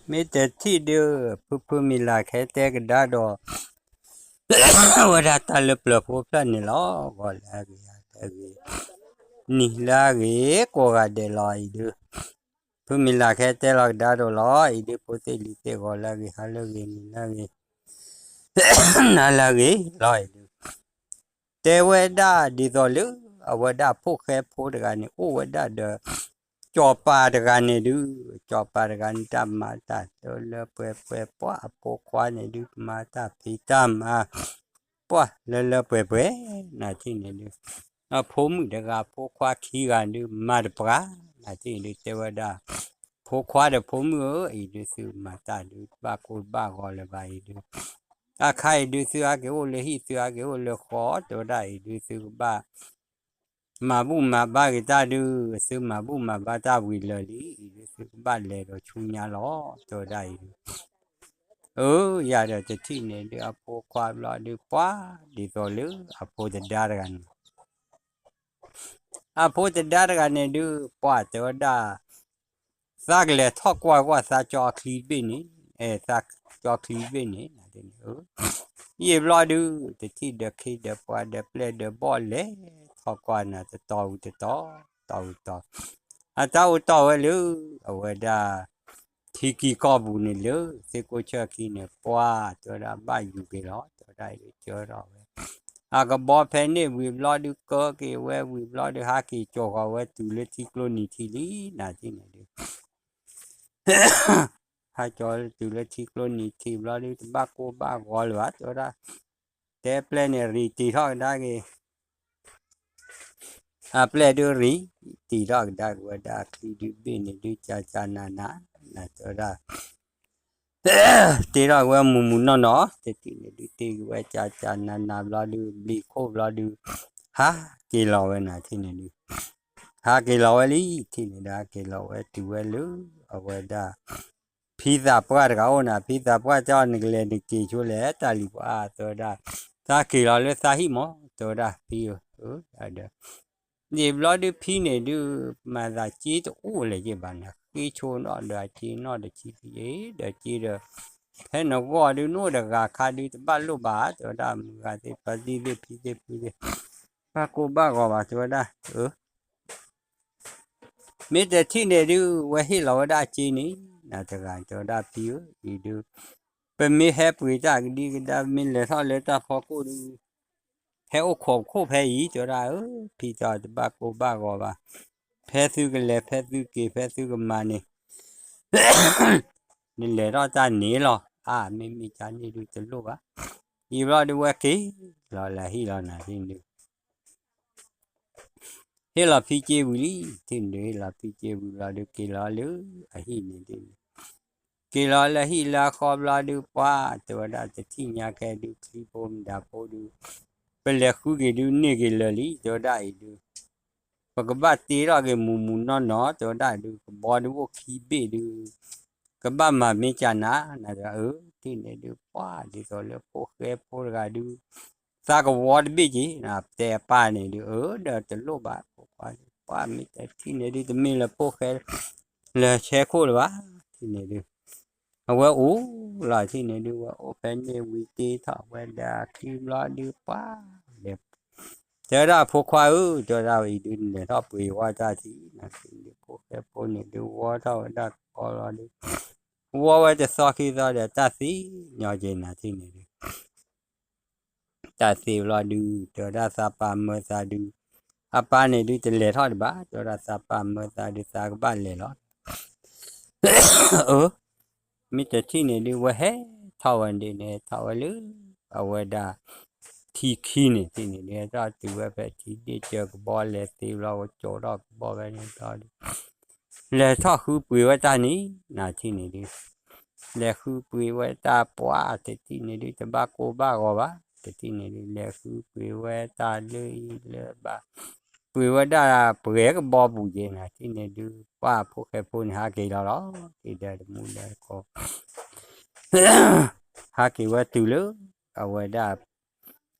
မ့ၢ်တထံၣ်ဒုး ဖုဖုမံၤလၤခဲတဲကဒါဒီး ဝဲဒၣ်တၢ်လၢပျၢၤဖိဖျၢၣ်န့ၣ်လီၤ. ဂီၤလၢအဂ့ၤ ဟါလၢအဂ့ၤ နံၤလၢအဂ့ၤ ကိးဂၤဒဲးလီၤအံၤဒုး ဖုမံၤလၤခဲတဲလီၤကဒါဒီးလီၤအံၤဒုး ဖိသ့ၣ်လံၤသ့ၣ် ဂီၤလၢအဂ့ၤ ဟါလၢအဂ့ၤ နံၤလၢအဂ့ၤ နၤလၢအဂ့ၤလီၤအံၤဒုး တဲဝဲဒၣ်ဒ်သိးလၢ အဝဲဒၣ်ဖိၣ်ဃဲဖိတဂၤန့ၣ် အိၣ်ဝဲဒၣ်ဒီး ကၠီၤပၤတဂၤန့ၣ်ဒုး ကၠီၤပၤတဂၤန့ၣ် တၢ်မၤတၢ်တလၢပှဲၤပှဲၤ ပှၢ်အဖိခွါန့ၣ်ဒုး မၤတၢ်ဖံးတၢ်မၤ ပှၢ်လၢလၢပှဲၤပှဲၤ နၤထံၣ်န့ၣ်ဒုး အဖိမုၣ်တဂၤ ဖိခွါခံဂၤဒုး မၤတပှၢ် နၤထံၣ်န့ၣ်ဒုး တဲဝဲဒၣ် ဖိခွါဒီးဖိမုၣ်ဧၢ အံၤဒုး သုမၤတၢ်ဒုး တဘၣ်ကိၢ်တဘၣ်ဂီၤလၢၤဘၣ်အံၤဒုး အခါအံၤဒုး သုဟဲက့ၤအိၣ်လၢဟံၣ် သုဟဲက့ၤအိၣ်လၢဃီ တဲဝဲဒၣ်အံၤဒုး သုကဘၣ် မၤဘူၣ်မၤဘါက့ၤတၢ်ဒုး သုမၤဘူၣ်မၤဘါတၢ်ဝံၤလၢာ်လံ အံၤဒုး သုကဘၣ်လဲၤဒီးဆူညါလီၤ တဲဝဲဒၣ်အံၤဒုး အၢ ယၤဒီးတထံၣ်န့ၣ်ဒုး အဖိခွါဘျီဒုး ပှၢ်ဒ်သိးလၢ အဖိတဒါတဂၤန့ၣ် အဖိတဒါတဂၤန့ၣ်ဒုး ပှၢ်တဲဝဲဒၣ် သးကလဲၤထီၣ်ကွၢ်ကွၢ်သးကၠီအချံတဘ့ၣ်န့ၣ် အဲ သးကၠီချံတဘ့ၣ်န့ၣ် ယံာ်ဘျီဒုး တထံၣ်ဒီးခ့ဒီးပှၤဒီးပျဲၢ်ဒီးဘီၣ်လဲၤထီၣ်ကွၢ်နၤ တတီၤဝံၤတတီၤ တီၤဝံၤတီၤ အတၢ်အိၣ်တီၢ်ဝဲလၢ အဝဲဒၣ် ထံကံၢ်ကီၢ်ပူၤန့ၣ်လၢ သ့ၣ်ကိၢ်ဆၢခံန့ၣ် ပှၢ်တဲဝဲဒၣ်ဘၣ်ယူၤက့ၤလီၤ တဲဝဲဒၣ်အံၤဒုး ကၢထီၣ်ဝဲ အကဘီဖဲန့ၣ်ဝံၤဘျီဒုး ကၢက့ၤဝဲဝံၤဘျီဒုး ဟးက့ၤကၠီၤဃီၤဝဲတုၤလၢထံကျိနံၤထံးလံ နၤထံၣ်န့ၣ်ဒုး ဟးကၠီၤတုၤလၢထံကျိနံၤထံးဘျီဒုး တဘၣ်ကိၢ်ဘၣ်ဂီၤလၢၤဘၣ် တဲဝဲဒၣ် တဲပျဲၢ်န့ၣ်ရံၣ်တံၢ်ထီၣ်ကဒါက့ၤ အပျဲၢ်ဒုးရံၣ်တံၢ်ထီၣ်ကဒါက့ၤဝဲဒၣ် အချံဒုးဘ့ၣ်န့ၣ်ဒုး ကၠၤကၠၤနးနး နၤတဲဝဲဒၣ် တ့ထီၣ်က့ၤဝဲမုၢ်မုၢ်နီၢ်နီၢ် တထံၣ်န့ၣ်ဒုး တ့က့ၤဝဲကၠၤကၠၤနးနးဘျီဒုး ဘျံးခိၣ်ဘျီဒုး ဟးက့ၤလီၤဝဲ နၤထံၣ်န့ၣ်ဒုး ဟးက့ၤလီၤဝဲလံ ထံၣ်န့ၣ်ဒုး ဟးက့ၤလီၤဝဲတုၤဝဲလၢ အဝဲဒၣ် ဖံသးပှၢ်တဂၤအိၣ်နၤ ဖံသးပှၢ်တဲအီၤ နကလဲၤနက့ၤဆိလဲၣ် တၢ်လံၤပှၤအါ တဲဝဲဒၣ် သးက့ၤလီၤလၢသးဟံၣ်မး တဲဝဲဒၣ်ဖံဧၢ ဒီး န့ၣ်ဘျီဒုးဖံန့ၣ်ဒုး မၤသးက့တအိၣ်လၢၤက့ဘၣ်န့ၣ် ဃ့ဆိနီၣ်ဒီးအက့နီၣ်ဒီးက့ဖံဒီးက့ဒီး ဖဲနဂီၢ်ဒုး နအိၣ်တဂၤခါဒုး တဘၣ်လိၣ်ဘၣ် တဲဝဲဒၣ် မုၢ်ဂၤသ့ၣ် ပှၤသံၣ်သ့ၣ် ဖံသ့ၣ်ဖုသ့ၣ် ဘၣ်ကိၢ်ဘၣ်ဂီၤဘၣ် တဲဝဲဒၣ် အၢ မ့ၢ်တထံၣ်န့ၣ်ဒုး ဝဲဟ့ၣ်လီၤဝဲဒၣ်အက့န့ၣ် နၤတဂၤ တဲဝဲဒၣ်ဖံဧၢ အံၤဒုး ပမ့ၢ်ဟဲပှ့ၤတၢ်ကဒံကဒါ ပမ့ၢ်လဲၤထီၣ်လၢတၢ်ဖီခိၣ်ဒုး ဟဲအိၣ်ခိးခိၣ်ဖဲအံၤ တဲဝဲဒၣ် အၢ ဖံတဲအီၤ တဘၣ်ကိၢ်ဘၣ်ဂီၤဘၣ် ဖဲသုကလဲၤ ဖဲသုက့ၤ ဖဲသုကမၤန့ၣ် နလဲၤထီၣ်တၢ်န့ၣ်လီၤ အါ မ့မ့ၢ်ကန့ၣ်ဒုးတလိၣ်ဘၣ် ယံာ်ဘျီဒုးဝဲက့ၤလီၤလၢဟံၣ်လီၤ နၤထံၣ်န့ၣ်ဒုး ဟ့ၣ်လီၤဖံက့ဝံၤလံ ထံၣ်န့ၣ်ဒုး ဟ့ၣ်လီၤဖံက့ဝံၤဘျီဒုး က့ၤလီၤလၢအဟံၣ်န့ၣ်ဒုး က့ၤလီၤလၢဟံၣ်လၢအဃီဘျီဒုး ပှၢ်တဲဝဲဒၣ် တထံၣ်ညါကဲဒုး ချံဖိမတၤဖိဒုး ပလဲၤဃုက့ၤဒုး န့ၢ်က့ၤလၢာ်လံ တဲဝဲဒၣ်အံၤဒုး ပကဘၣ်တ့ထီၣ်က့ၤမုၢ်မုၢ်နီၢ်နီၢ် တဲဝဲဒၣ်ဒုး ကဘီဒုးအိၣ်ခံဘ့ၣ်ဒုး ကဘၣ်မၤမ့ၢ်ကနၤ နၤဒီး အၢ ထံၣ်န့ၣ်ဒုး ပှၢ်ဒ်သိးလၢဖိၣ်ဃဲဖိတဂၤဒုး သးကဝီတဘ့ၣ်က့ၤ တဲအပၢ်န့ၣ်ဒုး အၢ ဒီးတလိၣ်ဘၣ် ဖိခွါဒုး ပှၢ်မ့ၢ်တထံၣ်န့ၣ်ဒုး တမ့ၢ်လၢဖိၣ်ဃဲ လၢဆဲခိၣ်လၢၤဘၣ် ထံၣ်န့ၣ်ဒုး အဝဲအိၣ်လီၤ ထံၣ်န့ၣ်ဒုး ဝဲအိၣ်ဖဲန့ၣ်ဝံၤတ့ထီၣ်ဝဲဒၣ်ခံဘျီဒုး ပှၢ်လဲၤ တဲဝဲဒၣ်ဖိခွါဧၢ တဲဝဲဒၣ်အံၤဒုး နလဲၤထီၣ်ပှ့ၤဝီတၢ်ထံး နၤထံၣ်န့ၣ်ဒုး ဖိၣ်ဃဲဖိန့ၣ်ဒုး ဝီထီၣ်ဝဲဒၣ်ကီလီၤဒုး ဝီဝဲတသီခံသီဒီး တၢ်သ့ၣ်ညီက့ၤ နၤထံၣ်န့ၣ်ဒုး တၢ်သ့ၣ်ဘျီဒုး တဲဝဲဒၣ်သးပာ်မၢသးဒုး အပၢ်န့ၣ်ဒုး တလဲၤထီၣ်ဒံးဘၣ် တဲဝဲဒၣ်သးပာ်မၢသးဒုး သးကဘၣ်လဲၤလီၤ အၢ မ့ၢ်တထံၣ်န့ၣ်ဒုး ဝဲဟဲထီၣ်ဝဲဒၣ်န့ၣ် ထီၣ်ဝဲလၢ အဝဲဒၣ် ထံခံန့ၣ် ထံန့ၣ်ဒုး ဟဲထီၣ်တုၤဝဲဖဲထံဒ့ၣ် ကၢကဘီလဲၤသ့ဘျီ ကၠိးထီၣ်ကဘီဖဲန့ၣ်ဘျီဒုး လဲၤထီၣ်ဃုပှ့ၤဝဲတၢ်န့ၣ် နၤထံၣ်န့ၣ်ဒုး လဲၤဃုပှ့ၤဝဲတၢ် ပှၢ်တထံၣ်န့ၣ်ဒုး တဘၣ်ကိၢ်ဘၣ်ဂီၤဘၣ် တထံၣ်န့ၣ်ဒုး လဲၤဃုပှ့ၤဝဲတၢ်လၢအံၤလၢဘၣ် ပှ့ၤဝဲဒၣ်ပှဲၤကဘီပူၤက့ၤ နၤထံၣ်န့ၣ်ဒုး ပှၢ်ဖိၣ်ဃဲဖိန့ၣ် ဟးက့ၤလီၤလီၤ ထံၣ်ဒီးတမူဒီးတကိး ဟးက့ၤဝဲတုၤလၢ အဝဲဒၣ်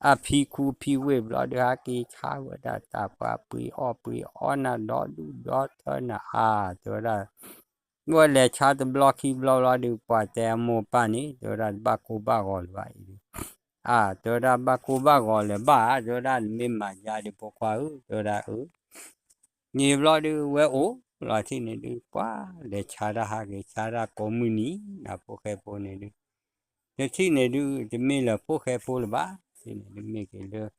အဖံခူဖံဝ့ၢ်ဘျီဒုး ဟးက့ၤဆါဝဲဒၣ်တၢ် ပှၢ်ပှ့ၤအီၣ်ပှ့ၤအီနၤ ဒီဒူၣ်ဒီထၢနၤအါ တဲဝဲဒၣ် ဝဲလဲၤဆါတဘျီခံဘျီဘျီဒုး ပှၤတဲအမိၢ်ပၢ်န့ၣ် တဲဝဲဒၣ်တဘၣ်ကိၢ်ဘၣ်ဂီၤလၢၤဘၣ်အံၤဒုး, အါ တဲဝဲဒၣ်ဘၣ်ကိၢ်ဘၣ်ဂီၤလၢၤဘၣ်ဧါ တဲဝဲဒၣ်နမ့ၢ်မၤယါဒုးဖိခွါဧၢ တဲဝဲဒၣ်အၢ န့ၣ်ဘျီဒုး ဝဲအိၣ်လီၤထံၣ်န့ၣ်ဒုး ပှၤလဲၤဆါတၢ်ဟးက့ၤဆါတၢ်ကိးမုၢ်နံၤ နဖိၣ်ဃဲဖိန့ၣ်ဒုး, တထံၣ်န့ၣ်ဒုး တမ့ၢ်လၢဖိၣ်ဃဲဖိလၢၤဘၣ် ထံၣ်န့ၣ်ဒုး မ့ၢ်က့ၤလၢ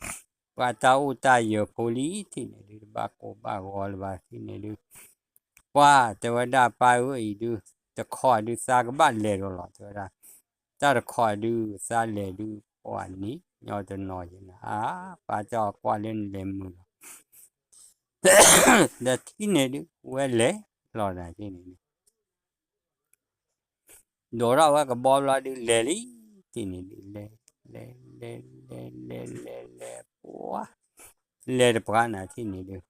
ပှၤတၢ်အိၣ်တၢ်ယၢၤဖိလံ ထံၣ်န့ၣ်ဒုး တဘၣ်ကိၢ်ဘၣ်ဂီၤလၢၤဘၣ် ထံၣ်န့ၣ်ဒုး ပှၤတဲဝဲဒၣ်ပၢ်ဧၢအံၤဒုး တခီဒုးသးကဘၣ်လဲၤဒီးလီၤ တဲဝဲဒၣ်, တၢ်တခီဒုးသးလဲၤဒုး ပှၤန့ၣ်ညီတနီၤယဲၢ်နၤ အါ ပၢ်တဲအီၤကွၢ်လၢနလဲၤမုာ်လီၤ ဒီးထံၣ်န့ၣ်ဒုး ဝဲလဲၤလီၤနၤ ထံၣ်န့ၣ်ဒုး ဒိးထီၣ်ဝဲကဘီဘျီဒုးလဲၤလံ, ထံၣ်န့ၣ်ဒုး လဲၤ လဲၤ လဲၤ လဲၤ လဲၤ လဲၤ လဲၤ ပှၤ လဲၤတပှၢ်နၤ ထံၣ်န့ၣ်ဒုး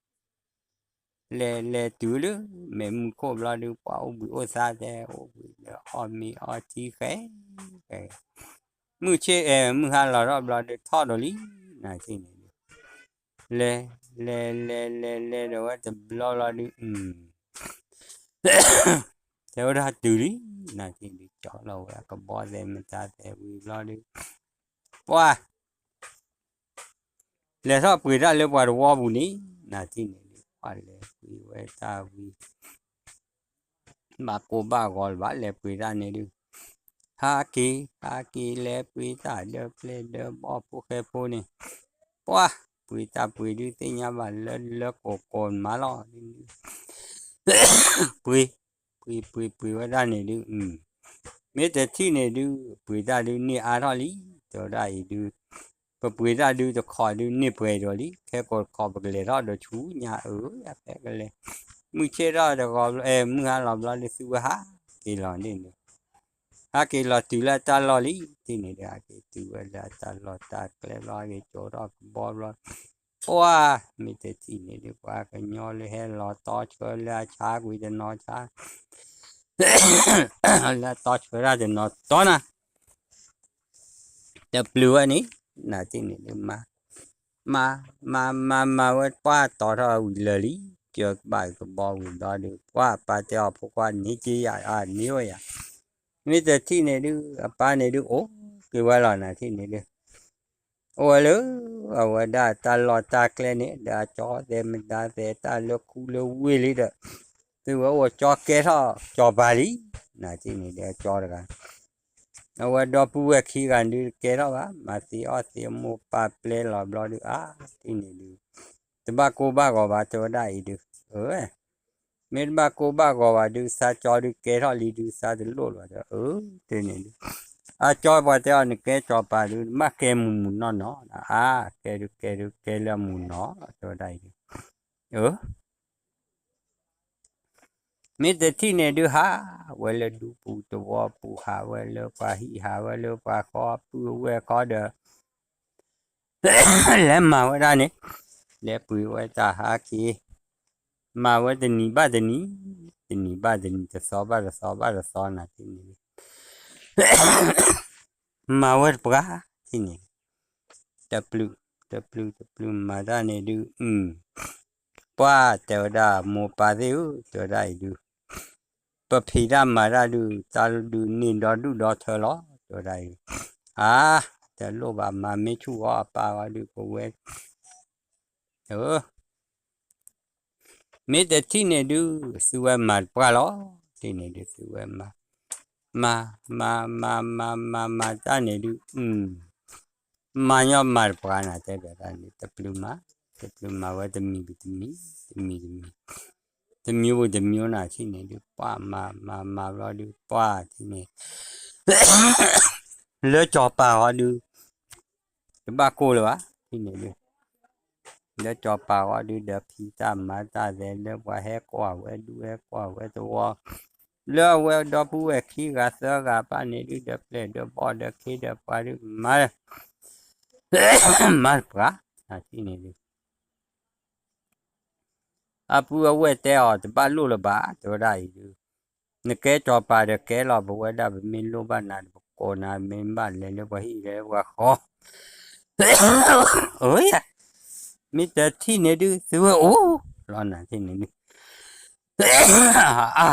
လဲၤ လဲၤတုၤလၢ မဲာ်မုၢ်ခိၣ်ဘျီဒုး ပှၤအိၣ်ဘှံးအိၣ်သါတဲ အိၣ်ဘှံးလၢအီၣ်မ့ၤအီထံဃဲ ဃဲ မုၢ်ဆ့ၣ် မုၢ်ဟါလီၤထီၣ်ဘျီဒုး ထီၣ်ဒီးလံ နၤ ထံၣ်န့ၣ်ဒုး လဲၤ လဲၤ လဲၤ လဲၤ လဲၤဒီးဝဲတဘျီဘျီဒုး တဲဝဲဒၣ်တုၤလံ နၤ ထံၣ်န့ၣ်ဒုး ကၠီလီၤဝဲကဘီသဲးမတၤသဲးဝံၤဘျီဒုး ပှၤ လဲၤထီၣ်ပှ့ၤတၢ်လၢပှၤတဝီပူၤန့ၣ် နၤ ထံၣ်န့ၣ်ဒုး ပှၤလဲၤပှ့ၤဝဲတၢ်ဝံၤ ဘၣ်ကိၢ်ဘၣ်ဂီၤလၢၤဘၣ် လဲၤပှ့ၤတၢ်န့ၣ်ဒုး ဟးက့ၤ ဟးက့ၤ လဲၤပှ့ၤတၢ်ဒီးပျဲၢ်ဒီးဘီၣ်ဖိၣ်ဃဲဖိန့ၣ် ပှၤ ပှ့ၤတၢ်ပှ့ၤဒုးသ့ၣ်ညါဘၣ်လၢလၢကိၢ်ကိၢ်မးလီၤ ပှ့ၤ ပှ့ၤ ပှ့ၤ ပှ့ၤဝဲဒၣ်န့ၣ်ဒုး မ့ၢ်တထံၣ်န့ၣ်ဒုး ပှ့ၤတၢ်ဒုးန့ၢ်အါထီၣ်လံ တဲဝဲဒၣ်အံၤဒုး ပပှ့ၤတၢ်ဒုးတခီဒုးန့ၢ်ပှဲၤဒီးလံ ခဲကိာ်တခီပကလဲၤထီၣ်ဒီးဆူညါအၢ ဖဲကလဲၤ မုၢ်ဆ့ၣ်ထီၣ်တဂီၤ မုၢ်ဟါလီၤဘျီဒုး သုဝဲဟးက့ၤလီၤန့ၣ်ဒုး ဟးက့ၤလီၤတုၤလၢအတၢ်လီၢ်လံ ထံၣ်န့ၣ်ဒုး ဟးက့ၤတုၤဝဲလၢအတၢ်လီၢ်တၢ်ကျဲဘျီ ဟးက့ၤကၠီထီၣ်ကဘီဘျီ ပှၤ မ့ၢ်တထံၣ်န့ၣ်ဒုး ပှၤကညီလၢဟဲလီၤတီဆှၢလၢအဆါကွံာ်တနီၤဆါ လၢအတီဆှၢတၢ်တနီၤတီနၤ တပျုၤဝဲန့ၣ် နၤ ထံၣ်န့ၣ်ဒုး မၤ မၤ မၤ မၤ မၤဝဲ ပှၤတီထီၣ်ဝံၤလၢာ်လံ ကၢဘၣ်ကဘီဝံၤဘျီဒုး ပှၤပၢ်တဲအီၤဖိခွါန့ၣ်က့ယၤ အန့ၢ်ဝဲယၤ မ့ၢ်တထံၣ်န့ၣ်ဒုး အပၢ်န့ၣ်ဒုး အိၣ်က့ၤဝဲလီၤ နၤ ထံၣ်န့ၣ်ဒုး အိၣ်ဝဲလၢ အဝဲဒၣ်တၢ်လီၢ်တၢ်ကျဲန့ၣ် ဒီးအကၠီသဲးမတၤသဲးတၢ်လၢခူလၢဝ့ၢ်လံဒီး သုဝဲအိၣ်ကၠီကဲထီၣ်ကၠီၤပၤလံ နၤ ထံၣ်န့ၣ်ဒုး အကၠီတဂၤ အဝဲဒီပုၢ်ဝဲၢ်ခံဂၤဒုးတကဲထီၣ်ဘၣ် မၤသံအီၣ်သံအမိၢ်ပၢ်ပျဲလီၤဘျီဒုး အါ ထံၣ်န့ၣ်ဒုး တဘၣ်ကိၢ်ဘၣ်ဂီၤဘၣ် တဲဝဲဒၣ်အံၤဒုး အၢ မ့ၢ်တဘၣ်ကိၢ်ဘၣ်ဂီၤဘၣ်ဒုး သးကၠီဒုးကဲထီၣ်လံဒုး သးတလိၣ်လီၤဒီး အၢ တဲန့ၣ်ဒုး အကၠီပှၤတဲအီၤ နကဲကၠီၤပၤဒုး နဘၣ်ကဲမုၢ်မုၢ်နီၢ်နီၢ် အါ ကဲဒုးကဲဒုးကဲလၢအမုၢ်နီၢ်လီၤ တဲဝဲဒၣ်အံၤဒုး အၢ မ့ၢ်တထံၣ်န့ၣ်ဒုး ဟးဝဲလၢဒူပူၤသဝီပူၤ ဟးဝဲလၢပှၤဟံၣ် ဟးဝဲလၢပှၤဃီအပုၢ်အဝဲၢ်ခီဒီး လဲၤမၤဝဲဒၣ်န့ၣ် လဲၤပှ့ၤဝဲတၢ်ဟးက့ၤ မၤဝဲတနံၤဘၣ်တနံၤ တနံၤဘၣ်တနံၤ တသီဘၣ်တသီဘၣ်တသီ နၤ ထံၣ်န့ၣ်ဒုး မၤဝဲတပှၢ် ထံၣ်န့ၣ် တပျုၤ တပျုၤ တပျုၤမၤတၢ်န့ၣ်ဒုး ပှၤတဲဝဲဒၣ် မိၢ်ပၢ်သ့ၣ်ဧၢ တဲဝဲဒၣ်အံၤဒုး ပဖံးတၢ်မၤတၢ်ဒုး တၢ်ဒုးန့ၢ်ဒီဒူၣ်ဒီထၢလီၤ တဲဝဲဒၣ်အံၤ အါ တလိၣ်ဘၣ် မၤမ့ၢ်ဆူၣ်အီၤအပၢ်အီၤဒုး ပဝဲ မ့ၢ်တထံၣ်န့ၣ်ဒုး သုဝဲမၤတပှၢ်လီၤ ထံၣ်န့ၣ်ဒုး သုဝဲမၤ မၤ မၤ မၤ မၤ မၤ မၤတၢ်န့ၣ်ဒုး မၤညီမၤတပှၢ်နၤ တဲဘၣ်တၢ်န့ၣ် တပျုၤမၤ တပျုၤမၤဝဲတမံၤပူၤတမံၤ တမံၤတမံၤ တမံၤပူၤတမံၤနၤ ထံၣ်န့ၣ်ဒုး ပှၤမၤ မၤ မၤဘျီဒုး ပှၤထံၣ်န့ၣ် လၢကၠီၤပၤဃီဒုး တဘၣ်ကိၢ်လၢၤဘၣ် ထံၣ်န့ၣ်ဒုး လၢကၠီၤပၤဃီဒုး ဒီးဖံးတၢ်မၤတၢ်သဲး လၢပှၤဟဲကွၢ်ဝဲဒူဟဲကွၢ်ဝဲသဝီ လၢအဝဲဒီပုၢ်ဝဲၢ်ခံဂၤသၢဂၤဘၣ်န့ၣ်ဒုး ဒီးပျဲၢ်ဒီးဘီၣ်ဒီးခ့ဒီးပှၤဒုး မၤ မၤတပှၢ် နၤ ထံၣ်န့ၣ်ဒုး အပုၢ်အဝဲၢ်တဲအီၤ တဘၣ်လိၣ်လၢၤဘၣ် တဲဝဲဒၣ်အံၤဒုး နကဲကၠီၤပၤဒီးကဲလီၤ ပဝဲဒၣ်ပမ့ၢ်လိၣ်ဘၣ်နၤ ပကိးနၤ မ့ၢ်ဘၣ်လဲၤလၢပှၤဟံၣ်လဲၤလၢပှၤဃီ အၢ မ့ၢ်တထံၣ်န့ၣ်ဒုး သုဝဲအိၣ်လီၤနၤ ထံၣ်န့ၣ်ဒုး အါ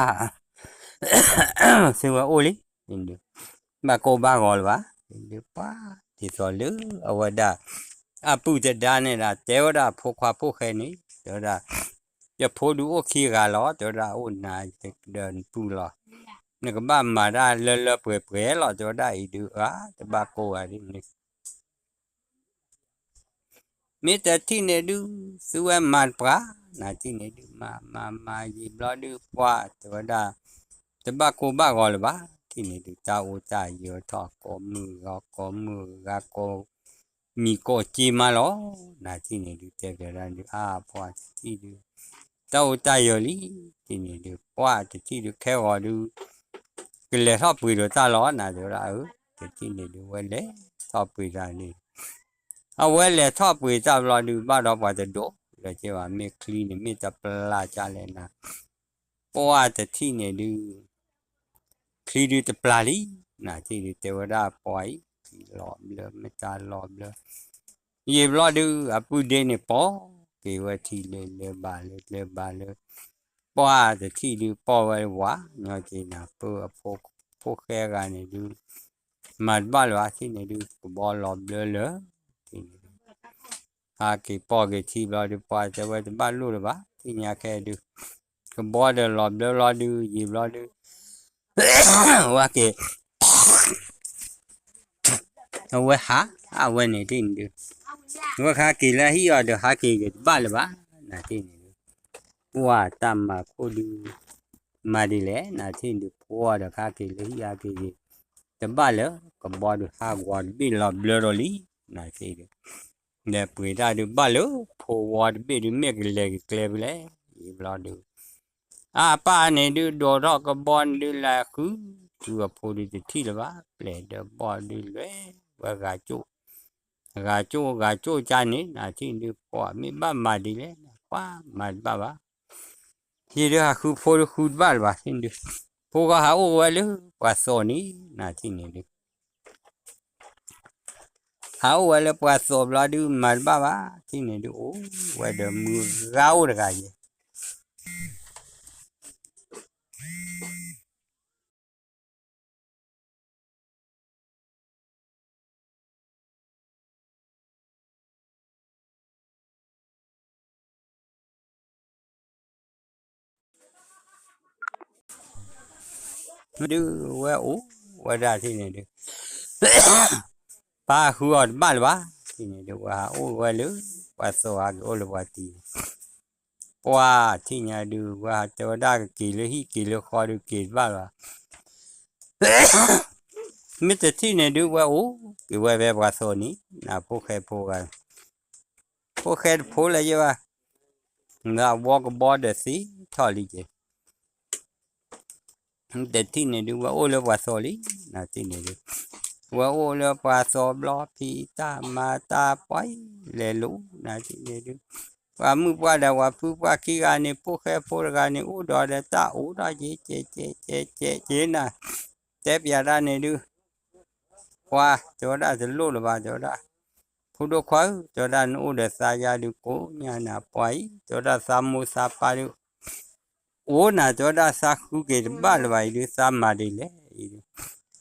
သုဝဲအိၣ်လံ, ဒုး ဘၣ်ကိၢ်ဘၣ်ဂီၤလၢၤဘၣ်, ဒုးပှၤ ဒ်သိးလၢအဝဲဒၣ် အပုၢ်တဒါန့ၣ်ဒၣ် တဲဝဲဒၣ်ဖိခွါဖိၣ်ဃဲန့ၣ် တဲဝဲဒၣ် ယဖိဒုးအိၣ်ခံဂၤလီၤ, တဲဝဲဒၣ်အိၣ်နၤဒီးနပုၢ်လီၤ, နကဘၣ်မၤတၢ်လၢလၢပှဲၤပှဲၤလီၤ, တဲဝဲဒၣ်အံၤဒုး အါ တဘၣ်ကိၢ်ဘၣ်ဒ်န့ၣ် မ့ၢ်တထံၣ်န့ၣ်ဒုး သုဝဲမၤတပှၢ်, နထံၣ်န့ၣ်ဒုး မၤမၤမၤယံာ်ဘျီဒုး ပှၢ်တဲဝဲဒၣ် တဘၣ်ကိၢ်ဘၣ်ဂီၤလၢၤဘၣ်, ထံၣ်န့ၣ်ဒုး တၢ်အိၣ်တၢ်ယၢၤထီၣ်ကိးမုၢ်ဂီၤကိးမုၢ်ဂၤကိးမံၤကိးက့မးလီၤ, နထံၣ်န့ၣ်ဒုး တဲပျဲၤဒၣ်ဒုး အါ ပှၢ်တထံၣ်ဒုး တၢ်အိၣ်တၢ်ယၢၤလံ, ထံၣ်န့ၣ်ဒုး ပှၢ်တထံၣ်ဒုး ခဲဂီၤဒုး ကလဲၤထီၣ်ပှ့ၤဒီးတၢ်လီၤ နတဲဝဲဒၣ်အၢ, တထံၣ်န့ၣ်ဒုး ဝဲလဲၤထီၣ်ပှ့ၤတၢ်န့ၣ် အဝဲလဲၤထီၣ်ပှ့ၤတၢ်ဘျီဒုး ဘၣ်ဒီးပှၤတဒိးလၢၤက့ဘၣ်, မ့ၢ်ချံန့ၣ်မ့ၢ်တပျၢ်ကၢ်လဲၣ်နၤ, ပှၢ်တထံၣ်န့ၣ်ဒုး ချံဒုးတပျၢ်လံ, နထံၣ်ဒုး တဲဝဲဒၣ်ပှၢ်အံၤ ချံလီၤဘျၢ မ့ၢ်တၢ်လီၤဘျၢ, ယံာ်ဘျီဒုး အပုၢ်ဒ့န့ၣ် ပိာ်က့ၤဝဲထံလၢလၢဘၣ်လၢလၢဘၣ်လၢ, ပှၢ်တထံၣ်ဒုး ပိာ်ဝဲဝၤညီက့ၤနၤ ပၢ်အဖိ ဖိၣ်ဃဲဂၤန့ၣ်ဒုး မၤတဘၣ်လၢၤဘၣ်, ထံၣ်န့ၣ်ဒုး ကဘီလီၤဘျၢလၢၤ, ထံၣ်န့ၣ်ဒုး ဟးက့ၤပိာ်က့ၤထံဘျီဒုး ပှၢ်တဲဝဲတဘၣ်လိၣ်လၢၤဘၣ်, သ့ၣ်ညါခဲဒုး ကဘီဒီးလီၤဘျၢဘျီဒုး ယံာ်ဘျီဒုး ဝဲက့ၤ အဝဲဟး အဝဲန့ၣ်ထံၣ်န့ၣ်ဒုး ဝဲခါက့ၤလၢဟံၣ်အီၤဒီးဟးက့ၤက့ၤတဘၣ်လၢၤဘၣ်, နထံၣ်န့ၣ်ဒုး ပှၢ်တၢ်မၤခိၣ်ဒုး မၤဒ်လဲၣ် နထံၣ်ဒုး ဖိအီၤဒီးခါက့ၤလၢဟံၣ်ဟးက့ၤက့ၤ တဘၣ်လၢၤ ကဘီဒုးဟးဂီၤတဘ့ၣ်လီၤဘျၢဒီးလံ, နထံၣ်ဒုး ဒီးပှ့ၤတၢ်ဒုးဘၣ်လၢ ဖိဝီတဘ့ၣ်ဒုး မ့ၢ်ကလဲၤကကျဲဖဲလဲၣ်, ယံာ်ဘျီဒုး အပၢ်န့ၣ်ဒုး ဒိးထီၣ်ကဘီန့ၣ်ဒုး လဲၤဃု ဃုအဖိဒုးတထံၣ်လၢၤဘၣ်, ပျဲၢ်ဒီးဘီဒုးလဲၤဝဲဂၤကၠိၣ်, ဂၤကၠိၣ် ဂၤကၠိၣ်ကါန့ၣ် နထံၣ်ဒုး ပှၢ်မ့ၢ်ဘၣ်မၤဒ်လဲၣ် ပှၢ်မၤတဘၣ်ဘၣ်, ယံာ်ဒုးဟးဃုဖိဒုးဃုတဘၣ်လၢၤဘၣ်, ထံၣ်ဒုး ဖိဂၤဟးအိၣ်ဝဲလၢပှၤသိးန့ၣ် နထံၣ်န့ၣ်ဒုး ဟးအိၣ်ဝဲလၢပှၤသိးဘျီဒုး မၤတဘၣ်ဘၣ်, ထံၣ်န့ၣ်ဒုး အိၣ်ဝဲဒီးမုၢ်ဂၤအိၣ်တဂၤယဲၢ် ဒုးဝဲအိၣ်ဝဲဒၣ်ထံၣ်န့ၣ်ဒုး ပၢ်ဃုအီၤတဘၣ်လၢၤဘၣ်, ထံၣ်န့ၣ်ဒုး ဝဲဟးအိၣ်ဝဲလၢ ပှၤသိးဟးက့ၤအိၣ်လၢပှၤတံၤန့ၣ် ပှၢ်ထံၣ်ညါဒုး ဝဲဟးတဲဝဲဒၣ်ကက့ၤလၢဟံၣ်က့ၤလၢဃီဒုး က့ၤတဘၣ်လၢၤဘၣ် မ့ၢ်တထံၣ်န့ၣ်ဒုး ဝဲအိၣ်က့ၤဝဲဖဲပှၤသိးန့ၣ် နဖိၣ်ဃဲဖိဂၤ ဖိၣ်ဃဲတဖိလၢယဲၢ်ဘၣ်, လၢအဝီကဘီဒီးသ့ထီၣ်လံက့ၤ, တထံၣ်န့ၣ်ဒုး ဝဲအိၣ်လၢပှၤသိးလံ, နထံၣ်န့ၣ်ဒုး ဝဲအိၣ်လၢပှၤသိးဘျီ ဖံးတၢ်မၤတၢ်ပှၤအံၤလဲၤလိၤ နထံၣ်န့ၣ်ဒုး ပှၤမုၣ်ပှၢ်ဒီးပှၤဖုပှၢ်ခံဂၤန့ၣ် ဖိၣ်ဃဲဖိတဂၤန့ၣ် အိၣ်ဒီးဒီးတၢ်အိၣ်ထီၣ်ကဲ ကဲ ကဲ ကဲ ကဲနၤ, တဲပျးတၢ်န့ၣ်ဒုး ပှၤ တဲဝဲဒၣ်တလိၣ်လၢၤဘၣ် တဲဝဲဒၣ်, ဖိဒိၣ်ခွါဧၢ တဲဝဲဒၣ် နအိၣ်ဒီးသးယါဒုး ကိးညါနၤပှၤအံၤ တဲဝဲဒၣ် သးမိၢ်သးပၢ်ဒုး အိၣ်နၤ တဲဝဲဒၣ် သးဃုက့ၤတဘၣ်လၢၤဘၣ်အံၤဒုး သးမၤဒ်လဲၣ်အံၤဒုး,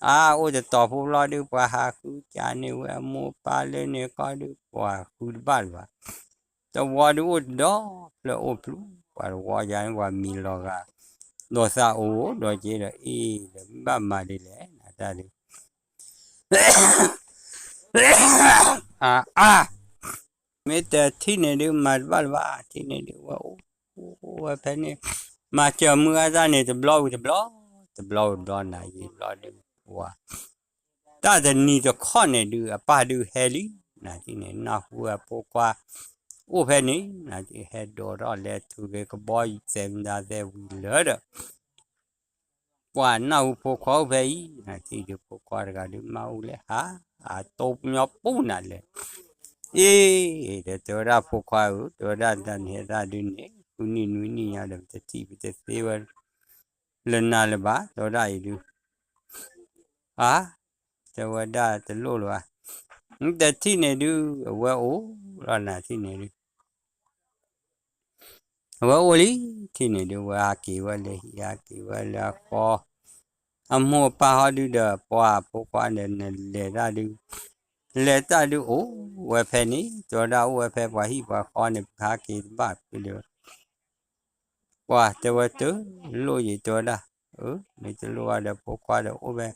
အါ အိၣ်တတီၤဖိဘျီဒုး ပှၤဟးဃုကၢန့ၢ်ဝဲအမိၢ်အပၢ်လၢန့ၣ်ကီၢ်ဒုး ပှၤဃုတဘၣ်လၢၤဘၣ် တဝီဒုးအိၣ်တဒီဖျၢၣ်အိၣ်ဖျူ ပှၤတဝီယါန့ၣ် ပှၤမံၤလီၤဂာ် ဒီးသးအိၣ်ဒီးက့ဒီးအ့ၣ်ဒီး မ့ၢ်ဘၣ်မၤဒ်လဲၣ် နတၢ်ဒုး အါ အါ မ့ၢ်တထံၣ်န့ၣ်ဒုး မၤတဘၣ်လၢၤဘၣ် ထံၣ်န့ၣ်ဒုး ဝဲအိၣ်ဝဲဖဲန့ၣ် မၤစၢၤမုၢ်အါတၢ်န့ၣ် တဘျီဝံၤတဘျီ တဘျီဝံၤတဘျီ နၤယံာ်ဘျီဒုး ပှၤ တၢ်တနံၤတခီန့ၣ်ဒုး အပၢ်ဒုးဟဲလံ နၤထံၣ်န့ၣ် နၢ်ဟူအဖိခွါ အိၣ်ဖဲန့ၣ် နၤထံၣ်ဟဲဒိးထီၣ်လဲၤထုးက့ၤကဘီသဲးမတၤသဲးဝံၤလၢဒီး ပှၤနၢ်ဟူဖိခွါအိၣ်ဖဲအံၤ နၤထံၣ်ဒုး ဖိခွါတဂၤဒုး မၤအူလဲၣ်ဟး အတိၢ်ပညီပူၤနၤလဲၣ် အ့ၣ် ဒီးတဲဝဲဒၣ်ဖိခွါဧၢ တဲဝဲဒၣ်တၢ်န့ၣ်ဟဲတၢ်ဒုးန့ၣ် ဃုနံၣ်နွံနံၣ်ညါဒီး ပတထံၣ်ပတသ့ဝဲ လၢနၤလၢၤဘၣ် တဲဝဲဒၣ်အံၤဒုး အါ တဲဝဲဒၣ်တလိၣ်လၢၤဘၣ် တထံၣ်န့ၣ်ဒုး အဝဲအိၣ်လီၤနၤထံၣ်န့ၣ်ဒုး အဝဲအိၣ်လံ ထံၣ်န့ၣ်ဒုး ဝဲဟးက့ၤဝဲလၢဟံၣ် ဟးက့ၤဝဲလၢအဃီ အမိၢ်အပၢ်ဟီဒုဒီး ပှၤဖိခွါဒီး နလဲၤတၢ်ဒုး, လဲၤတၢ်ဒုးအိၣ်ဝဲဖဲန့ၣ် တဲဝဲဒၣ် အိၣ်ဝဲဖဲပှၤဟံၣ်ပှၤဃီန့ၣ် ပဟးက့ၤတဘၣ်ဖဲဒီး ပှၤတဲဝဲတလိၣ်ယံၤ တဲဝဲဒၣ်, အၢ မ့ၢ်တလိၣ်ဘၣ်ဒီး ဖိခွါဒီးအိၣ်ဖဲ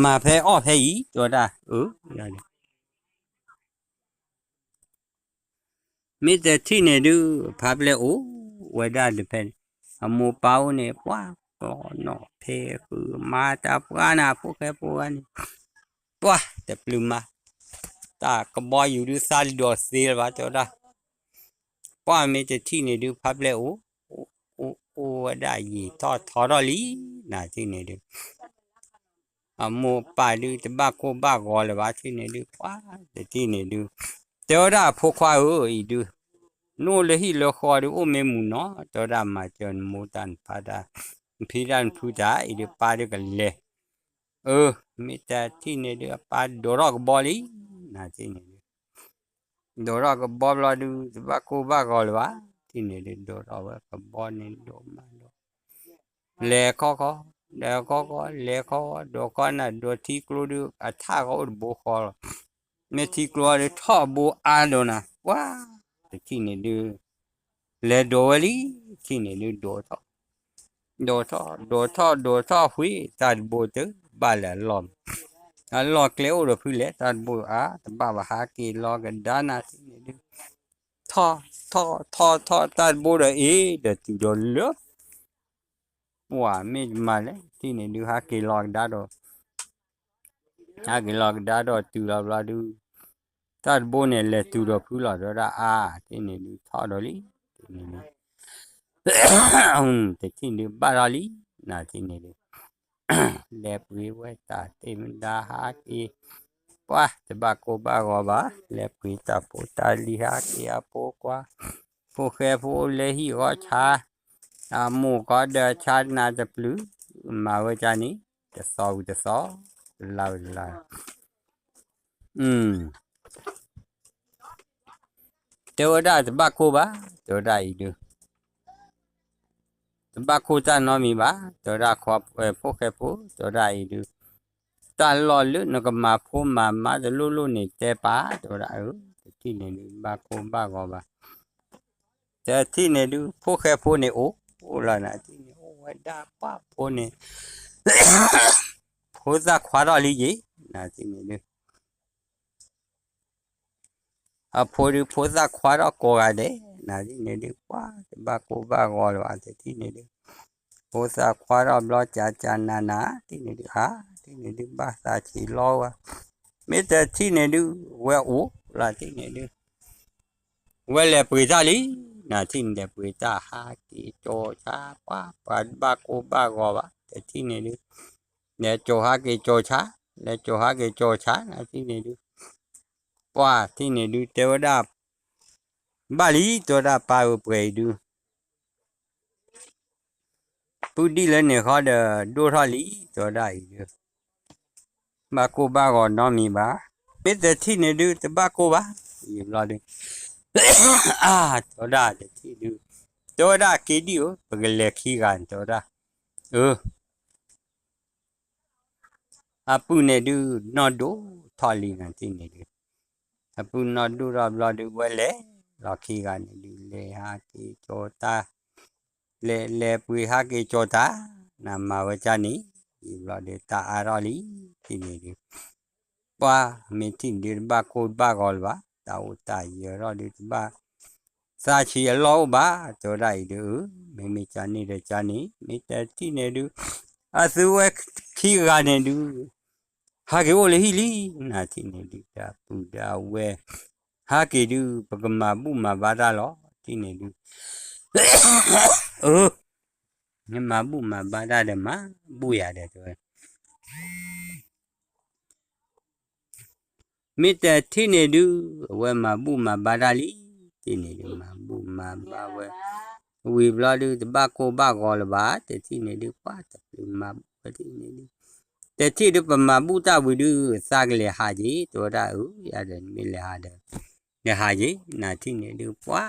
မၤဖဲအီၣ်ဖဲအံၤ တဲဝဲဒၣ်, အၢ မ့ၢ်တထံၣ်န့ၣ်ဒုး ဖါပျဲၢ်အိၣ်ဝဲဒၣ်တဖဲန့ၣ်, အမိၢ်ပၢ်အိၣ်န့ၣ် ပှၤကျီနီၣ်ဖဲဃုာ် မၤတၢ်ပှၢ်နၤ ဖိၣ်ဃဲဖိဂၤန့ၣ်, ပှၤတပျုာ်မၤ, တၢ်ကဘီယူၤဒုးသးတဒိးသ့လၢၤဘၣ် တဲဝဲဒၣ်, ပှၤမ့ၢ်တထံၣ်န့ၣ်ဒုး ဖါပျဲၢ်အိၣ်, အိၣ်အိၣ်ဝဲဒၣ်ယံာ်ထီၣ်ထီထီၣ်လံ, နၤထံၣ်န့ၣ်ဒုး အမိၢ်ပၢ်ဒုးတဘၣ်ကိၢ်ဘၣ်ဂီၤလၢၤဘၣ် ထံၣ်န့ၣ်ဒုး ပှၤတထံၣ်န့ၣ်ဒုး, တဲဝဲဒၣ်အဖိခွါဧၢ အံၤဒုး, နအိၣ်လၢဟံၣ်လၢဃီဒုး အိၣ်မ့ၢ်မုာ်နီၤ တဲဝဲဒၣ် မၤစၢၤနမိၢ်တၢ်နဖါတၢ်, နဖံတၢ်နဖုတၢ် အံၤဒုး ပၢ်ဒုးကလဲၤ, အၢ မ့ၢ်တထံၣ်န့ၣ်ဒုး အပၢ်ဒိးထီၣ်ကဘီလံ, နၤထံၣ်န့ၣ်ဒုး ဒိးထီၣ်ကဘီဘျီဒုး တဘၣ်ကိၢ်ဘၣ်ဂီၤလၢၤဘၣ်, ထံၣ်န့ၣ်ဒုး ဒိးထီၣ်ဝဲကဘီန့ၣ်ဒိးမးဒိး, လဲၤခီခီ, လဲၤခီခီ, လဲၤခီခီ, ဒိးခီနၤ ဒိးထံကျိဒုး အထၣ်ဃီအိၣ်တဘိဃီလီၤ, မ့ၢ်ထံကျိဒုး ထီၣ်ဘိအါဒိၣ်နၤ, ပှၤတထံၣ်န့ၣ်ဒုး လဲၤဒိးဝဲလံ, ထံၣ်န့ၣ်ဒုး ဒိးထီၣ် ဒိးထီၣ် ဒိးထီၣ် ဒိးထီၣ်ဃုာ် တၢ်တဘိတဘၣ်လၢအလီၢ်, အလီၢ်ကျဲအိၣ်ဒီးဖုလဲၣ် တၢ်တဘိအါ တဘၣ်ဘၣ် ဟးက့ၤလီၤကဒါနၤ ထံၣ်န့ၣ်ဒုး, ထီၣ် ထီၣ် ထီၣ် ထီၣ် တၢ်တဘိဒီးအ့ၣ်ဒီးတုၤဒီးလၢ ပှၤမ့ၢ်တမၤလဲၣ် ထံၣ်န့ၣ်ဒုး ဟးက့ၤလီၤကဒါဒီး ဟဲက့ၤလီၤကဒါဒီးတုၤလီၤဘျီဒုး, တၢ်တဘိန့ၣ် လဲၤတုၤဒီးဖုလီၤ တဲဝဲဒၣ်အါ, ထံၣ်န့ၣ်ဒုး ထီၣ်ဒီးလံ, ထံၣ်န့ၣ်ဒုး တထံၣ်ဒုးဘၣ်ထီၣ်လံ, နၤထံၣ်န့ၣ်ဒုး လဲၤပှ့ၤဝဲတၢ်သ့ၣ်မတၤဟးက့ၤ, ပှၤတဘၣ်ကိၢ်ဘၣ်ဂီၤဘၣ်, လဲၤပှ့ၤတၢ်ဖိတၢ်လံၤဟးက့ၤ အဖိခွါ, ဖိၣ်ဃဲဖိလၢဟံၣ်ဂီၢ်ဆါ, အမိၢ်ကီးဒီးဆါနၤတပျုာ်, မၤဝဲကၢ်န့ၣ်, တသီဝံၤတသီ, တလါဝံၤတလါ တဲဝဲဒၣ်တဘၣ်ကိၢ်ဘၣ်, တဲဝဲဒၣ်အံၤဒုး, တဘၣ်ကိၢ်တၢ်နီတမံၤဘၣ်, တဲဝဲဒၣ် ဖိၣ်ဃဲဖိ, တဲဝဲဒၣ်အံၤဒုး, တၢ်လီၢ်လၢနကမၤဖိမၤမါတလိၣ်လိၣ်န့ၣ်တဲပာ်, တဲဝဲဒၣ်အၢ, တထံၣ်န့ၣ်ဒုး ဘၣ်ကိၢ်ဘၣ်ဂီၤဘၣ် တထံၣ်န့ၣ်ဒုး ဖိၣ်ဃဲဖိန့ၣ်အိၣ်, အိၣ်လီၤနၤထံၣ်န့ၣ် အိၣ်ဝဲဒၣ်ပှၢ်ဖိန့ၣ်, ဖိသၣ်ခွါထီၣ်လံယ့ၤ, နၤထံၣ်န့ၣ်ဒုး အဖိဒုး ဖိသၣ်ခွါထီၣ်ကိးဂၤဒဲး, နၤထံၣ်န့ၣ်ဒုး ပှၤတဘၣ်ကိၢ်ဘၣ်ဂီၤလၢၤဘၣ် တထံၣ်န့ၣ်ဒုး, ဖိသၣ်ခွါထီၣ်ဘျီ ကၢ်ကၢ်နၤနၤ ထံၣ်န့ၣ်ဒုး အါ, ထံၣ်န့ၣ်ဒုး ဘၣ်သးဆံးလီၤဝဲ, မ့ၢ်တထံၣ်န့ၣ်ဒုး ဝဲအိၣ်လီၤ ထံၣ်န့ၣ်ဒုး ဝဲလဲၤပှ့ၤတၢ်လံ, နၤထံၣ်န့ၣ် လဲၤပှ့ၤတၢ်ဟးက့ၤကၠီၤဆါ ပှၤ ပှၤတဘၣ်ကိၢ်ဘၣ်ဂီၤဘၣ် တထံၣ်န့ၣ်ဒုး, လဲၤကၠီၤဟးက့ၤကၠီၤဆါ, လဲၤကၠီၤဟးက့ၤကၠီၤဆါ နၤထံၣ်န့ၣ်ဒုး, ပှၤထံၣ်န့ၣ်ဒုး တဲဝဲဒၣ်, ဘၣ်လံ တဲဝဲဒၣ်ပၢ်ဧၢ ပှဲၤအံၤဒုး ပုၢ်ဒံၣ်လၢန့ၣ်ဃီဒီး ဒိၣ်ထီၣ်လံ တဲဝဲဒၣ်အံၤဒုး, ဘၣ်ကိၢ်ဘၣ်ဂီၤနီတမံၤဘၣ်, မ့ၢ်တထံၣ်န့ၣ်ဒုး တဘၣ်ကိၢ်ဘၣ်, ယံာ်ဘျီဒုး, အါ တဲဝဲဒၣ်တထံၣ်ဒုး, တဲဝဲဒၣ်က့ၤဒံၣ်ဧၢ ပကလဲၤခံဂၤန့ၣ် တဲဝဲဒၣ်, အၢ အပုၢ်န့ၣ်ဒုး နီၢ်ဒိၣ်ထီၣ်လံ နၤထံၣ်န့ၣ်ဒုး, အပုၢ်နီၢ်ဒိၣ်ထီၣ်ဘျီဒုး ဝဲလဲၤလီၤခံဂၤန့ၣ်ဒုး လဲၤဟးက့ၤကၠီၤတၢ်, လဲၤလဲၤပှ့ၤဟးက့ၤကၠီၤတၢ်, နမၤဝဲကၢ်န့ၣ်, ယံာ်ဘျီဒုး တၢ်အါထီၣ်လံ, ထံၣ်န့ၣ်ဒုး ပှၤမ့ၢ်ထံၣ်န့ၣ်ဒုး တဘၣ်ကိၢ်တဘၣ်ဂီၤလၢၤဘၣ်, တၢ်အိၣ်တၢ်ယၢၤထီၣ်ဒုး တဘၣ် သးဆံးအလီၢ်အိၣ်ဘၣ်, တဲဝဲဒၣ်အံၤဒုး, မ့မ့ၢ်ကၢ်န့ၣ်ဒီးကၢ်န့ၣ်, မ့ၢ်တထံၣ်န့ၣ်ဒုး, အသုဝဲခံဂၤန့ၣ်ဒုး, ဟးက့ၤအိၣ်လၢဟံၣ်လံ, နၤထံၣ်န့ၣ်ဒုး တၢ်ပုၢ်ဒီးအဝဲၢ်, ဟးက့ၤဒုး ပကမၤဘူၣ်မၤဘါတၢ်လီၤ, ထံၣ်န့ၣ်ဒုး, အၢ, နမၤဘူၣ်မၤဘါတၢ်ဒီး မၤဘူၣ်ယၤဒီး တဲဝဲ မ့ၢ်တထံၣ်န့ၣ်ဒုး, အဝဲမၤဘူၣ်မၤဘါတၢ်လံ, ထံၣ်န့ၣ်ဒုး မၤဘူၣ်မၤဘါဝဲ, ဝံၤဘျီဒုး တဘၣ်ကိၢ်ဘၣ်ဂီၤလၢၤဘၣ်, တထံၣ်န့ၣ်ဒုး ပှၤတပျုာ်မၤဘူၣ်ဝဲထံၣ်န့ၣ်ဒုး, တထံၣ်ဒုး ပမၤဘူၣ်တၢ်ဝံၤဒုး သးကလဲၤဟးက့ၤ, တဲဝဲဒၣ်အၢ, ယၤဒီးနမ့ၢ်လဲၤဟးဒီး လဲၤဟးက့ၤ, နၤထံၣ်န့ၣ်ဒုး ပှၤ,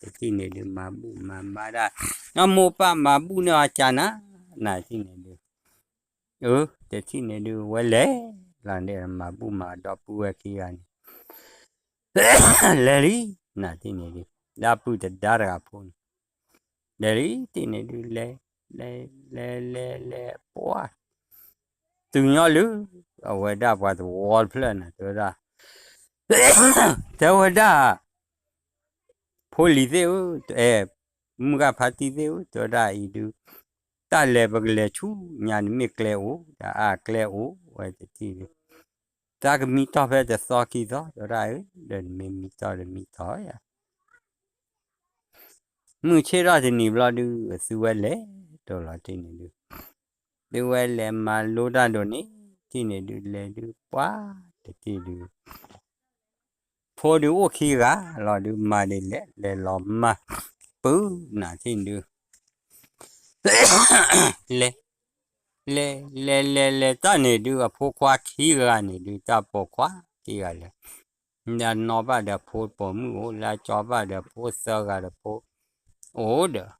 တထံၣ်န့ၣ်ဒုး မၤဘူၣ်မၤဘါတၢ်, အမိၢ်ပၢ်မၤဘူၣ်န့ၢ်အီၤကၢ်နၤ, နၤထံၣ်န့ၣ်ဒုး, အၢ တထံၣ်န့ၣ်ဒုး ဝဲလဲၤလီၤန့ၣ် မၤဘူၣ်မၤဒီပုၢ်ဝဲၢ်ခံဂၤန့ၣ် လဲၤလံ, နၤထံၣ်န့ၣ်ဒုး ဒၣ်ပုၢ်တဒါတဂၤဖိန့ၣ် လဲၤလံ ထံၣ်န့ၣ်ဒုး လဲၤ လဲၤ လဲၤ လဲၤ လဲၤ ပှၢ် တုၤညီလၢ အဝဲဒၣ်ပှၤသဝီတဖျၢၣ်န့ၣ် တဲဝဲဒၣ် တဲဝဲဒၣ် ဖိလံၤသ့ၣ်ဧၢ, အဲ မုၢ်ဂၢ်ဖါတံၢ်သ့ၣ်ဧၢ, တဲဝဲဒၣ်အံၤဒုး တၢ်လဲၤပကလဲၤဆူညါန့ၣ်မ့ၢ်ကျဲအိၣ်, ဒီးအါကျဲအိၣ်ဝဲတထံၣ်ဒုး တၢ်ကမံတီၢ်ဖဲတသီခံသီ တဲဝဲဒၣ်ဧၢ, ဒီးနမ့ၢ်မံတီၢ်ဒီးမံတီၢ်ယၤ မုၢ်ဆ့ၣ်ထီၣ်တနံၤဘျီဒုး သုဝဲလဲၤဒိၣ်လီၤထံၣ်န့ၣ်ဒုး, သုဝဲလဲၤမၤလိတၢ်ဒိၣ်န့ၣ် ထံၣ်န့ၣ်ဒုး လဲၤဒုးပှၢ်တထံၣ်ဒုး ဖိဒုးအိၣ်ခံဂၤလီၤဒုး မၤဒ်လဲၣ် လဲၤလီၤမၢ် ပုၢ်နၤထံၣ်ဒုး လဲၤ လဲၤ လဲၤ လဲၤ လဲၤတၢ်န့ၣ်ဒုး အဖိခွါခံဂၤန့ၣ်ဒုး တၢ်ပိာ်ခွါခံဂၤလဲၣ် လၢအနီၢ်ဘၣ်ဒီးဖိပိာ်မုၣ်အိၣ်, လၢအကၠီဘၣ်ဒီးဖိသၢဂၤဒီးဖိအိၣ်ဒီး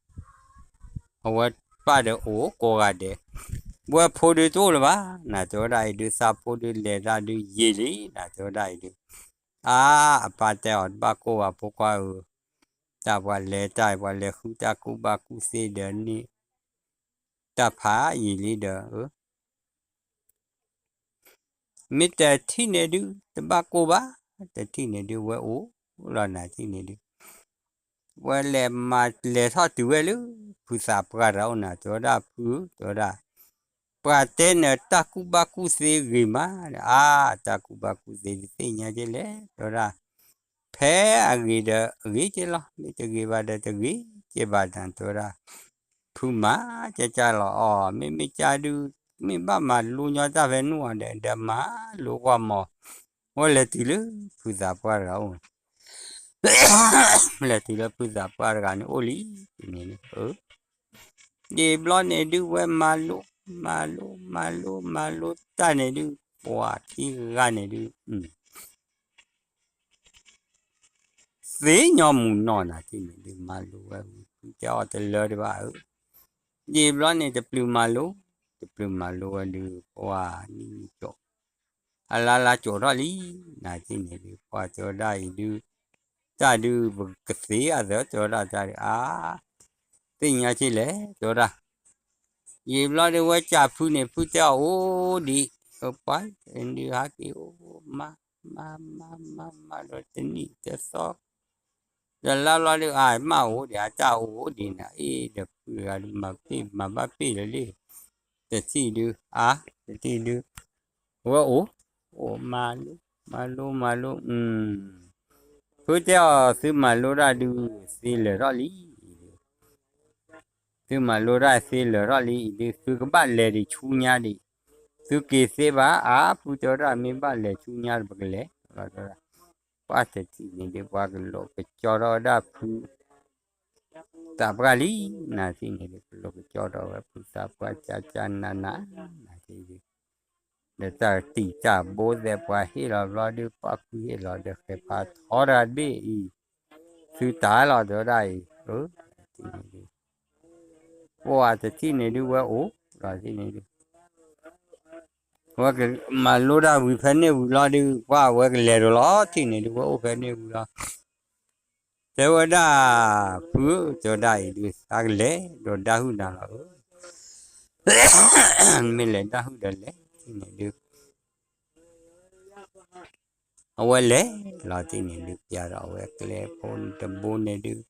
အဝဲပၢ်ဒီးအိၣ်ကိးဂၤဒဲး, ဝဲဖိဒုးတအိၣ်လၢၤဘၣ်, နၤတဲဝဲဒၣ်အံၤဒုး သးဖိဒုးလဲၤတၢ်ဒုးယံာ်လံ, နၤတဲဝဲဒၣ်အံၤဒုး, အါ အပၢ်တဲအီၤတဘၣ်ကိၢ်ဘၣ်ဖိခွါဧၢ, တၢ်ပှၤလဲၤတၢ် ပှၤလဲၤဃုတၢ်ကူၣ်ဘၣ်ကူၣ်သ့ဒီးန့ၣ် တၢ်ဖးယံာ်လံဒီး မ့ၢ်တထံၣ်န့ၣ်ဒုး တဘၣ်ကိၢ်ဘၣ်, တထံၣ်န့ၣ်ဒုး ဝဲအိၣ်လီၤနၤထံၣ်န့ၣ်ဒုး, ဝဲလဲၤမၤလဲၤထီၣ်တုၤဝဲလၢ ဖုသးပှၢ်တဂၤအိၣ်နၤ တဲဝဲဒၣ်ဖု တဲဝဲဒၣ်, ပှၤတဲနၤတၢ်ကူၣ်ဘၣ်ကူၣ်သ့ဂ့ၤမး, အါ တၢ်ကူၣ်ဘၣ်ကူၣ်သ့တသ့ၣ်ညါက့လဲၣ် တဲဝဲဒၣ် ဖဲအဂ့ၤဒီးအဂ့ၤက့လီၤ, မ့ၢ်တဂ့ၤဘၣ်ဒီးတဂ့ၤက့ဘၣ်နၤ တဲဝဲဒၣ်, ဖုမၤကၢ်ကၢ်လီၤအီၤ, မ့မ့ၢ်ကၢ်ဒုး မ့ၢ်ဘၣ်မၤလိညီတၢ်ဖဲနုာ်အီၤဒီး ဒီးမၤလိကွၢ်မီၤ, ဝဲလဲၤတုၤလၢ ဖုသးပှၢ်တဂၤအိၣ် လဲၤတုၤလၢဖုသးပှၢ်တဂၤန့ၣ်အိၣ်လံန့ၣ်, ဒ်ဘျီန့ၣ်ဒုး ဝဲမၤလိ မၤလိ မၤလိ မၤလိတၢ်န့ၣ်ဒုး ပှၤခံဂၤန့ၣ်ဒုး သ့ညီမူးနီၢ်နၤထံၣ်န့ၣ်ဒုး မၤလိဝဲဝံၤ ဖုတဲအီၤတလၢဒံးဘၣ်ဧၢ, ဒ်ဘျီန့ၣ် တပျုာ်မၤလိ တပျုာ်မၤလိဝဲဒုး ပှၤနံၣ်နံၣ်ကၠိ အလါလါကၠိထီၣ်လံ, နၤထံၣ်န့ၣ်ဒုး ပှၤတဲဝဲဒၣ်အံၤဒုး တၢ်ဒုး ပကသ့အသး တဲဝဲဒၣ်တၢ်ဒုး အါ သ့ၣ်ညါက့လဲၣ် တဲဝဲဒၣ်, ယံာ်ဘျီဒုး ဝဲကးဖုန့ၣ် ဖုတဲအီၤအိၣ်ဒံး, ပှၤဒုးဟးက့ၤအိၣ်မး မၤ မၤ မၤ မၤဒီးတနံၣ်တသီ ဒီးလါဘျီဒုး အါ မ့ၢ်အိၣ်ဒံး အတၢ်အိၣ်ဒံးနၤ အ့ၣ်ဒီးဖုတဂၤဒုး မၤဘၣ်ပ့ၢ်လၢၤလံ, တထံၣ်ဒုး အါ တထံၣ်ဒုး ဝဲအိၣ် အိၣ်မၤလိ မၤလိ မၤလိ, ဖုတဲအီၤ သုမၤလိတၢ်ဒုး သ့လၢာ်ထီၣ်လံ သုမၤလိတၢ်သ့လၢာ်ထီၣ်လံအံၤဒုး သုကဘၣ်လဲၤဒံးဆူညါဒံး, သုက့ၤသ့ဘၣ် အါ ဖုတဲဝဲဒၣ် မ့ၢ်ဘၣ်လဲၤဆူညါဒီး ပကလဲၤလီၤတဲဝဲဒၣ်, ပှၤတထံၣ်န့ၣ်ဒုး ပှၤကလိာ်ကကၠီထီၣ်ဝဲဒၣ်ဖု သးပှၢ်လံ, နၤထံၣ်န့ၣ်ဒုး ကလိာ်ကကၠီထီၣ်ဝဲဖုသးပှၢ် ကၠၢ်ကၠၢ်နးနး နၤထံၣ်ဒုး ဒီးတၢ်တံာ်တၢ်ဘိသဲး ပှၤဟ့ၣ်လီၤဘျီဒုး ပှၤဖုဟ့ၣ်လီၤဒီး ဃဲၤဖးထီတဂၤတဘ့ၣ်အံၤ သုတၢ်လီၤတဲဝဲဒၣ်အံၤ, ပှၤတထံၣ်န့ၣ်ဒုး ဝဲအိၣ်လီၤထံၣ်န့ၣ်ဒုး ဝဲမၤလိတၢ်ဝံၤဖဲန့ၣ်ဝံၤလီၤဒုး ပှၤဝဲကလဲၤဒီးလီၤထံၣ်န့ၣ်ဒုး ဝဲအိၣ်ဖဲန့ၣ်ဝံၤလီၤ တဲဝဲဒၣ် ဖုဧၢ တဲဝဲဒၣ်အံၤဒုး သးကလဲၤဒီးဒါဟုၣ်နၤလီၤဧၢ, မ့ၢ်လဲၤဒါဟုၣ်ဒီးလဲၤထံၣ်န့ၣ်ဒုး အဝဲလဲၤလီၤထံၣ်န့ၣ်ဒုး ပျဲဒီးအဝဲကျဲဖိတဘိန့ၣ်ဒုး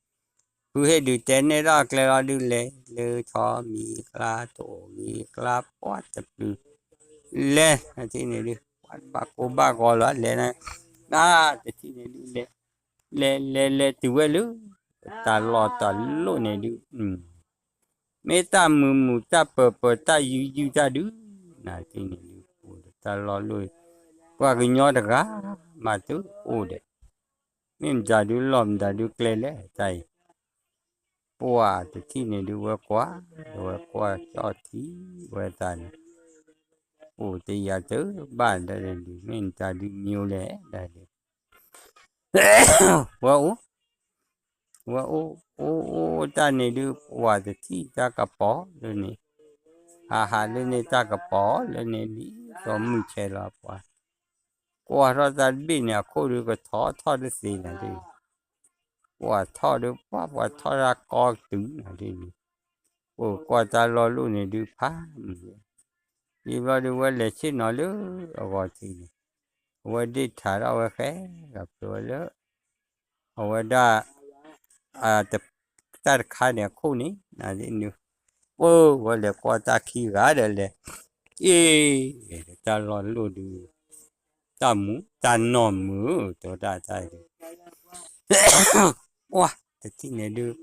ဖုဟ့ၣ်ဒုးတဲနဲၣ်ထီၣ်အကျဲလီၤဒုး လဲၤလၢဆီမံၤကျါ တအိၣ်ဂ့ၤကျါ ပှၤတပျုာ် လဲၤထံၣ်န့ၣ်ဒုး ပှၤတဘၣ်ကိၢ်ဘၣ်ဂီၤလီၤ လဲၤနၤ တထံၣ်န့ၣ်ဒုး လဲၤ လဲၤ လဲၤ လဲၤတုၤဝဲလၢ တၢ်လီၢ်တၢ်လီၢ်န့ၣ်ဒုး မ့ၢ်တၢ်မုာ်မုာ်တၢ်ပၢၤပၢၤတၢ်ယုၢ်ယုၢ်တၢ်ဒုး နၤထံၣ်န့ၣ်ဒုး အိၣ်ဒီးတၢ်လီၢ်လီၢ် ပှၤကညီတဂၤမးတအိၣ်ဒီး မ့ၢ်မတၤဒုးလီၢ်မတၤဒုးကျဲလဲၣ်တၢ်အံၤ ပှၤတထံၣ်န့ၣ်ဒုးဝဲကွၢ် ဒီးဝဲကွၢ်ကၠီၣ်ထံဝဲသးန့ၣ် အိၣ်တယၤတဘၣ်ဒီးဒုး မ့ၢ်မတၤဒုးမံၤလဲၣ်ဒၣ်ဒုး ဝဲအိၣ် ဝဲအိၣ် အိၣ် အိၣ်တၢ်န့ၣ်ဒုး ပှၤတထံၣ်တၢ်ကပီၤဒုးန့ၣ် ဟးဟးလၢန့ၣ်တၢ်ကပီၤလၢန့ၣ်လံ, သီမုၢ်ဆဲးလီၤပှၤ, ကွၢ်ထီၣ်တၢ်တဘ့ၣ်န့ၣ် အခိၣ်ဒုးကထီထီၣ်တသ့နၤဒ်, ကွၢ်ထီၣ်ဒုးပှၢ် ပှၤထီၣ်တၢ်ကီတုၤနၤဒ်န့ၣ်, အိၣ်ကွၢ်တၢ်လီၢ်လိၣ်န့ၣ်ဒုးဖးမုၢ်, ယံာ်ဘျီဒုးဝဲလဲၤဆ့ၣ်နီၤလၢအဂီၢ်ထံးန့ၣ်, အဝဲဒ့ၣ်ထးထီၣ်ဝဲဃဲ ကဖျိဝဲလၢ အဝဲဒၣ် တၢ်တခါန့ၣ်အခိၣ်န့ၣ် နၤဒ်န့ၣ်, ပဝဲလဲၤကွၢ်တၢ်ခံဂၤဒီးလဲၤ, အ့ၣ်, တၢ်လီၢ်လိၣ်ဒုး, တၢ်မူတၢ်နီၢ်မုာ် တဲဝဲဒၣ်တၢ်ဒုး, ပှၢ်တထံၣ်န့ၣ်ဒုး,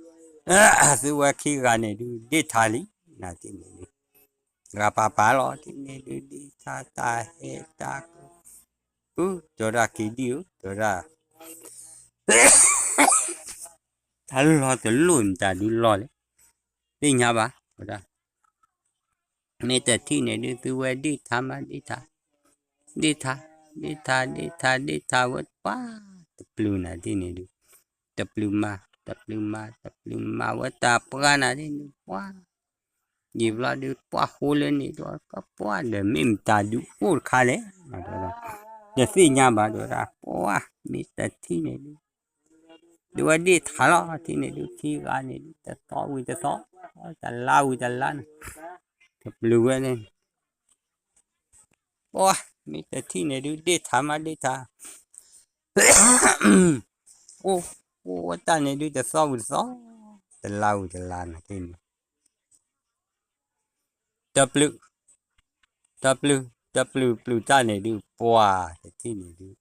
သုဝဲခံဂၤန့ၣ်ဒုး ဒ့ၣ်ထးလံ, နၤဒ်န့ၣ်ဒုး, ဂၤပၤပၤလီၤ ထံၣ်န့ၣ်ဒုး ဒ့ၣ်ထးတၢ်ဟဲတၢ်က အု တဲဝဲဒၣ်က့ၤဒံၣ်ဧၢ တဲဝဲဒၣ်, တၢ်လီၢ်တလိၣ်မတၤဒုးလီၢ်လဲၣ်, သ့ၣ်ညါဘၣ် တဲဝဲဒၣ်, မ့ၢ်တထံၣ်န့ၣ်ဒုး သုဝဲဒ့ၣ်ထးမးဒ့ၣ်ထး, ဒ့ၣ်ထး, ဒ့ၣ်ထး ဒ့ၣ်ထး ဒ့ၣ်ထးဝဲပှၢ်, တပျုၤနၤဒ်န့ၣ်ဒုး, တပျုၤမၤ တပျုၤမၤ တပျုၤမၤဝဲတၢ်ပှၢ်နၤဒ်န့ၣ် ပှၢ် ယံာ်ဘျီဒုး ပှၢ်ဃိလၢန့ၣ်ဒီး ကပှၢ်ဒီး မ့ၢ်မတၤဒုးအိၣ်တခါလဲၣ်, တသ့ၣ်ညါဘၣ် တဲဝဲဒၣ်, ပှၢ် မ့ၢ်တထံၣ်န့ၣ်ဒုး, ဒုးဝဲဒ့ၣ်ထးလီၤ ထံၣ်န့ၣ်ဒုး ခံဂၤန့ၣ်ဒုး တသီဝံၤတသီ, တလါဝံၤတလါန့ၣ်, တပျုၤဝဲန့ၣ်, ပှၢ် မ့ၢ်တထံၣ်န့ၣ်ဒုး ဒ့ၣ်ထးမးဒ့ၣ်ထး အိၣ် အိၣ်ဝဲတၢ်န့ၣ်ဒုး တသီဝံၤတသီ, တလါဝံၤတလါန့ၣ်, တပျုၤ, တပျုၤ, တပျုၤပျုၤတၢ်န့ၣ်ဒုး ပှၢ်တထံၣ်န့ၣ်ဒုး,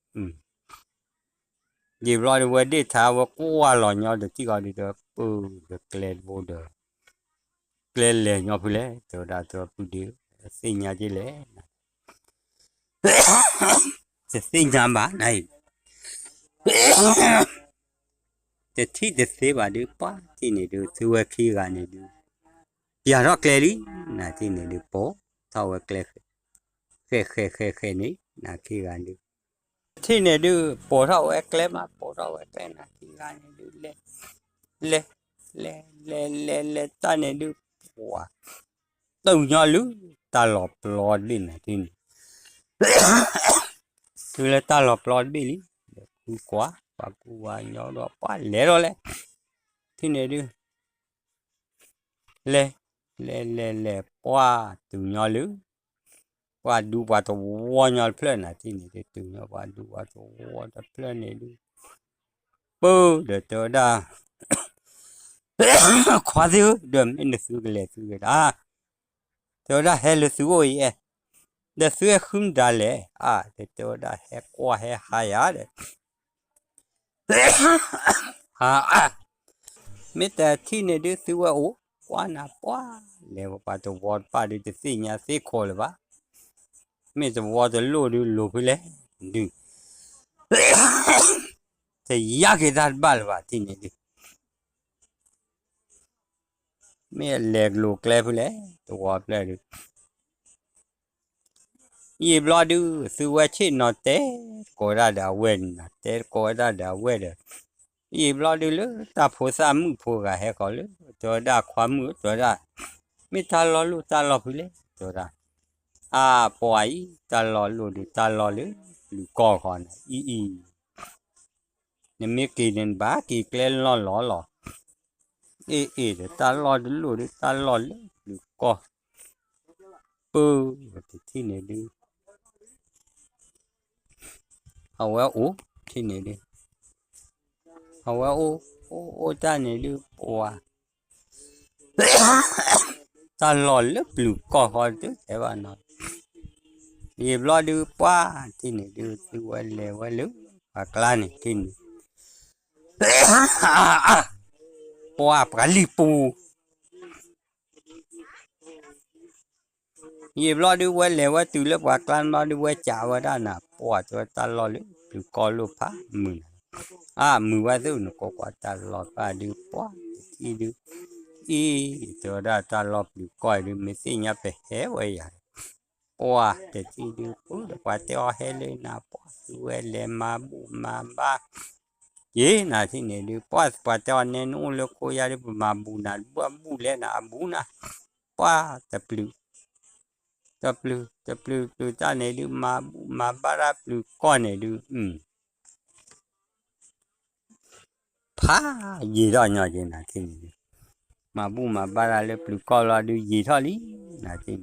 ယံာ်ဘျီဒုး ဝဲဒ့ၣ်ထးဝဲကွၢ်လီၤညီတထံၣ်ဃီဒုး တပၢၢ်ဒီးကျဲတဘိဒီး ကျဲလဲၤညီဖုလဲၣ် တဲဝဲဒၣ် တပျုၤဒုး သ့ၣ်ညါက့လဲၣ်, တသ့ၣ်ညါဘၣ်နၤအံၤ, တထံၣ်တသ့ဘၣ်ဒုး ပှၢ်ထံၣ်န့ၣ်ဒုး သုဝဲခံဂၤန့ၣ်ဒုး ပျၢ်ထီၣ်ကျဲလံ, နၤထံၣ်န့ၣ်ဒုး ပိာ်ထီၣ်ဝဲကျဲ ဃဲးဃဲးဃဲးဃဲးန့ၣ် နၤခံဂၤဒုး ထံၣ်န့ၣ်ဒုး ပိာ်ထီၣ်ဝဲကျဲမး ပိာ်ထီၣ်ဝဲကျဲ နၤခံဂၤန့ၣ်ဒုး လဲၤ လဲၤ လဲၤ လဲၤ လဲၤ လဲၤ တၢ်န့ၣ်ဒုး ပှၤ တုၤညီလၢ တၢ်လီၤပျီတဘ့ၣ်နၤထံၣ်န့ၣ် တုၤလၢတၢ်လီၤပျီတဘ့ၣ်လံ, ဒီးကူကွၢ် ပှၤကူဝါညီဒီး ပှၤလဲၤထီၣ်လဲၣ်, ထံၣ်န့ၣ်ဒုး လဲၤ လဲၤ လဲၤ လဲၤ ပှၢ်တုၤညီလၢ ပှၤဒူပှၤသဝီညီတဖျၢၣ်နၤထံၣ်န့ၣ်ဒုး တုၤညီပှၤဒူပှၤသဝီတဖျၢၣ်န့ၣ်ဒုး ပၢၢ်ဒီးတဲဝဲဒၣ် ခွါသ့ၣ်ဧၢ ဒီးမ့ၢ်နသုကလဲၤသုကဒါ တဲဝဲဒၣ်ဟဲလၢသုအိၣ်အံၤအဲၣ်, ဒီးသုဟဲဃုမတၤလဲၣ် အါ တဲဝဲဒၣ်ဟဲကွၢ်ဟဲဟးယၤဒီး ဟးအါ, မ့ၢ်တထံၣ်န့ၣ်ဒုးသုဝဲအိၣ် ကွၢ်နၤပှၢ် လဲၤဝဲပှၤသဝီတဖၣ်ဒုးတသ့ၣ်ညါသ့ၣ်ခိးလၢၤဘၣ်, မ့ၢ်သဝီတလိၣ်ဒုးလိၤဖဲလဲၣ်, ဒုး တယါက့ၤတၢ်တဘၣ်လၢၤဘၣ်ထံၣ်န့ၣ်ဒုး မ့ၢ်လဲၤလိၤကျဲဖဲလဲၣ် သဝီဖျၢၣ်ဒုး ယံာ်ဘျီဒုး သုဝဲဆ့ၣ်နီၤတဲတကိးဝဲဒၣ်ဒီးအဝဲၢ်န့ၣ် တဲတကိးဝဲဒၣ်ဒီးအဝဲၢ်ဒီး ယံာ်ဘျီဒုးလၢတၢ်ဖိသၣ်မုၣ်ဖိဂၤဟဲဃီၤလၢ တဲဝဲဒၣ်ခွါမုၣ် တဲဝဲဒၣ် မ့ၢ်တၢ်လီၢ်လိၣ်တၢ်လီၢ်ဖဲလဲၣ် တဲဝဲဒၣ် အါ ပှၤအံၤ တၢ်လီၢ်လိၣ်ဒုး တၢ်လီၢ်လၢပျုၤကီၢ်ဃီန့ၣ် အံၤအံၤ နမ့ၢ်က့ၤန့ၣ် နဘၣ်က့ၤကျဲလီၢ်လီၢ်လီၤ, အ့ၣ်အ့ၣ်ဒီး တၢ်လီၢ်တလိၣ်ဒုး တၢ်လီၢ်လၢပျုၤကီၢ်, ပၢၢ်တထံၣ်န့ၣ်ဒုး အဝဲအိၣ်ထံၣ်န့ၣ်ဒုး အဝဲအိၣ် အိၣ်အိၣ်တၢ်န့ၣ်ဒုး ပှၤ တၢ်လီၢ်လၢပျုၤကီၢ်ဃီဒုး တဲဘၣ်နီၤ, ယံာ်ဘျီဒုး ပှၢ်ထံၣ်န့ၣ်ဒုး သုဝဲလဲၤဝဲလၢ ပှၤကျါန့ၣ်ထံၣ်န့ၣ် ပှၢ်ပှၤလံၣ်ပူၤ ယံာ်ဘျီဒုး ဝဲလဲၤဝဲတုၤလၢပှၤကျါဘျီဒုး ဝဲကးဝဲဒၣ်နၤ ပှၢ်တဲဝဲတၢ်လီၢ်လၢပျုၤကီၢ်လိၣ်ဖးမုာ်နၤ, အါ မုာ်ဝဲသ့ၣ် နကိးကွၢ်တၢ်လီၢ်ဖးဒုး ပှၢ်တထံၣ်ဒုး အံၤ တဲဝဲဒၣ်တၢ်လီၢ်ပျုၤကီၢ်အံၤဒုး မ့ၢ်သ့ၣ်ညါပဟဲဝဲယၤ ပှၢ်တထံၣ်ဒုး ပၢၢ်ဒီးပှၤတဲအီၤဟဲလၢနၤ ပှၢ်သုဝဲလဲၤမၤဘူၣ်မၤဘါ က့ၤနၤထံၣ်န့ၣ်ဒုး ပှၢ်ပှၤတဲအီၤနဲနအိၣ်လၢခိယါဒုး ပမၤဘူၣ်နၤ ဘၣ်ဘူၣ်လဲၣ်နၤ အဘူၣ်နၤ ပှၢ်တပျုၤ တပျုၤ တပျုၤပျုၤတၢ်န့ၣ်ဒုး မၤဘူၣ်မၤဘါတၢ်ပျုၤကီၢ်န့ၣ်ဒုး ဖးယံာ်ထီၣ်ညီက့ၤ နၤထံၣ်န့ၣ်ဒုး, မၤဘူၣ်မၤဘါတၢ်လၢပျုၤကီၢ်လီၤဒုး ယံာ်ထီၣ်လံ နၤထံၣ်န့ၣ်ဒုး,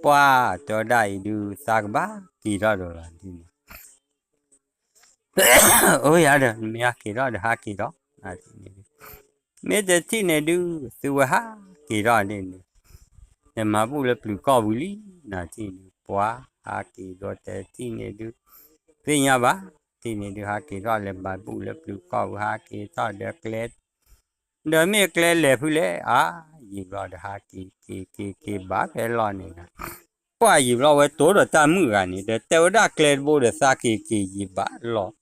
ပှၢ်တဲဝဲဒၣ်အံၤဒုး သးကဘၣ်က့ၤထီၣ်ဒီးလီၤထံၣ်န့ၣ်, အိၣ်ယၤဒီး မ့ၢ်ဟးက့ၤထီၣ်ဒီးဟးက့ၤထီၣ် နၤထံၣ်န့ၣ်ဒုး, မ့ၢ်တထံၣ်န့ၣ်ဒုး သုဝဲဟးက့ၤထီၣ်န့ၣ်ဒုး, နမၤဘူၣ်လၢပျုၤကီၢ်ဝံၤလံ နၤထံၣ်န့ၣ်ဒုး, ပှၢ်ဟးက့ၤဒီးတထံၣ်န့ၣ်ဒုး, သ့ၣ်ညါဘၣ် ထံၣ်န့ၣ်ဒုး ဟးက့ၤထီၣ်လဲၤမၤဘူၣ်လၢပျုၤကီၢ်ဝံၤ ဟးက့ၤထီၣ်ဒီးကျဲ ဒီးမ့ၢ်ကျဲလဲၤဖုလဲၣ် အါ ယံာ်ဘျီဒီးဟးက့ၤက့ၤက့ၤက့ၤဘၣ်ဖဲလီၢ်န့ၣ်ဒီး, ပှၢ်ယံာ်ဘျီဝဲတိၢ်ဒီးတၢ်မုၣ်ဂၤန့ၣ် ဒီးတဲဝဲဒၣ်ကျဲတဘိဒီးသးက့ၤက့ၤယံာ်ဘၣ်လီၤ, ဒီးကျဲလၢာ်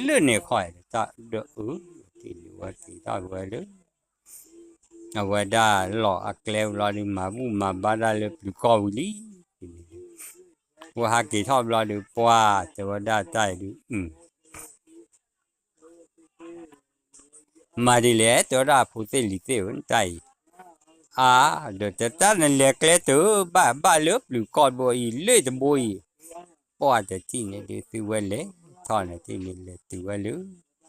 န့ၣ်ခီဒီး တၢ်ဒီးအုး ထံၣ်န့ၣ်ဝဲက့ၤထီၣ်ဝဲလၢ အဝဲဒၣ်လီၢ်အကျဲဝံၤလီၤဒုး မၤဘူၣ်မၤဘါတၢ်လၢပျုၤကီၢ်ဝံၤလံ, ဝဲဟးက့ၤထီၣ်ဘျီဒုး ပှၢ်တဲဝဲဒၣ်တၢ်အံၤဒုး မၤဒ်လဲၣ် တဲဝဲဒၣ်ဖိသ့ၣ်လံၤသ့ၣ်ဧၢ နတၢ်အံၤ, အါ ဒီးတတၢ်နလဲၤကျဲတဘၣ်ဘၣ်လၢပျုၤကီၢ်တဘိအံၤ လၢတဘိအံၤ, ပှၢ်တထံၣ်န့ၣ်ဒုး သုဝဲလဲၤထီၣ်န့ၣ်ထံၣ်န့ၣ် လဲၤတုၤဝဲလၢ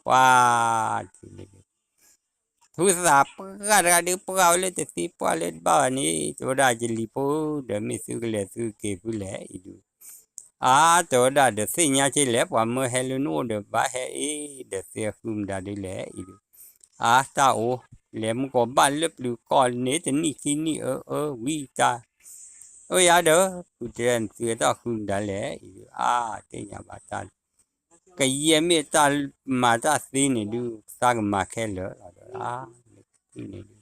ပှၢ်ထံၣ်န့ၣ်ဒုး ဖုသးပှၢ်တဂၤဒုး ပှၢ်ဝဲလၢတသ့ပှၢ်လၢတဘၣ်ဘၣ်န့ၣ် တဲဝဲဒၣ်ယလံၤဖိ ဒီးမ့ၢ်သုကလဲၤသုက့ၤဖုလဲၣ်အံၤဒုး, အါ တဲဝဲဒၣ်ဒီးသ့ၣ်ညါက့ၤလဲၣ် ပှၤမၢဟဲလၢနအိၣ်ဒီးဘၣ်ဟဲအ့ၣ် ဒီးသ့ဃုမတၤဒုးလဲၣ်အံၤဒုး, အါ တၢ်အိၣ် လဲၤမူကီၢ်ဘၣ်လၢပျုၤကီၢ်န့ၣ် တနံၣ်ခံနံၣ်အၢအၢဝံၤတၢ်, အိၣ်ယၤဒီး ဖုတဲနသုတၢ်ဃုမတၤလဲၣ်အံၤဒုး, အါ သ့ၣ်ညါဘၣ်တၢ် ကယဲၢ်မ့ၢ်တၢ်မၤတၢ်သ့န့ၣ်ဒုး သးကမၤခဲလၢာ်လီၤဒီး မ့ၢ်တထံၣ်န့ၣ်ဒုး,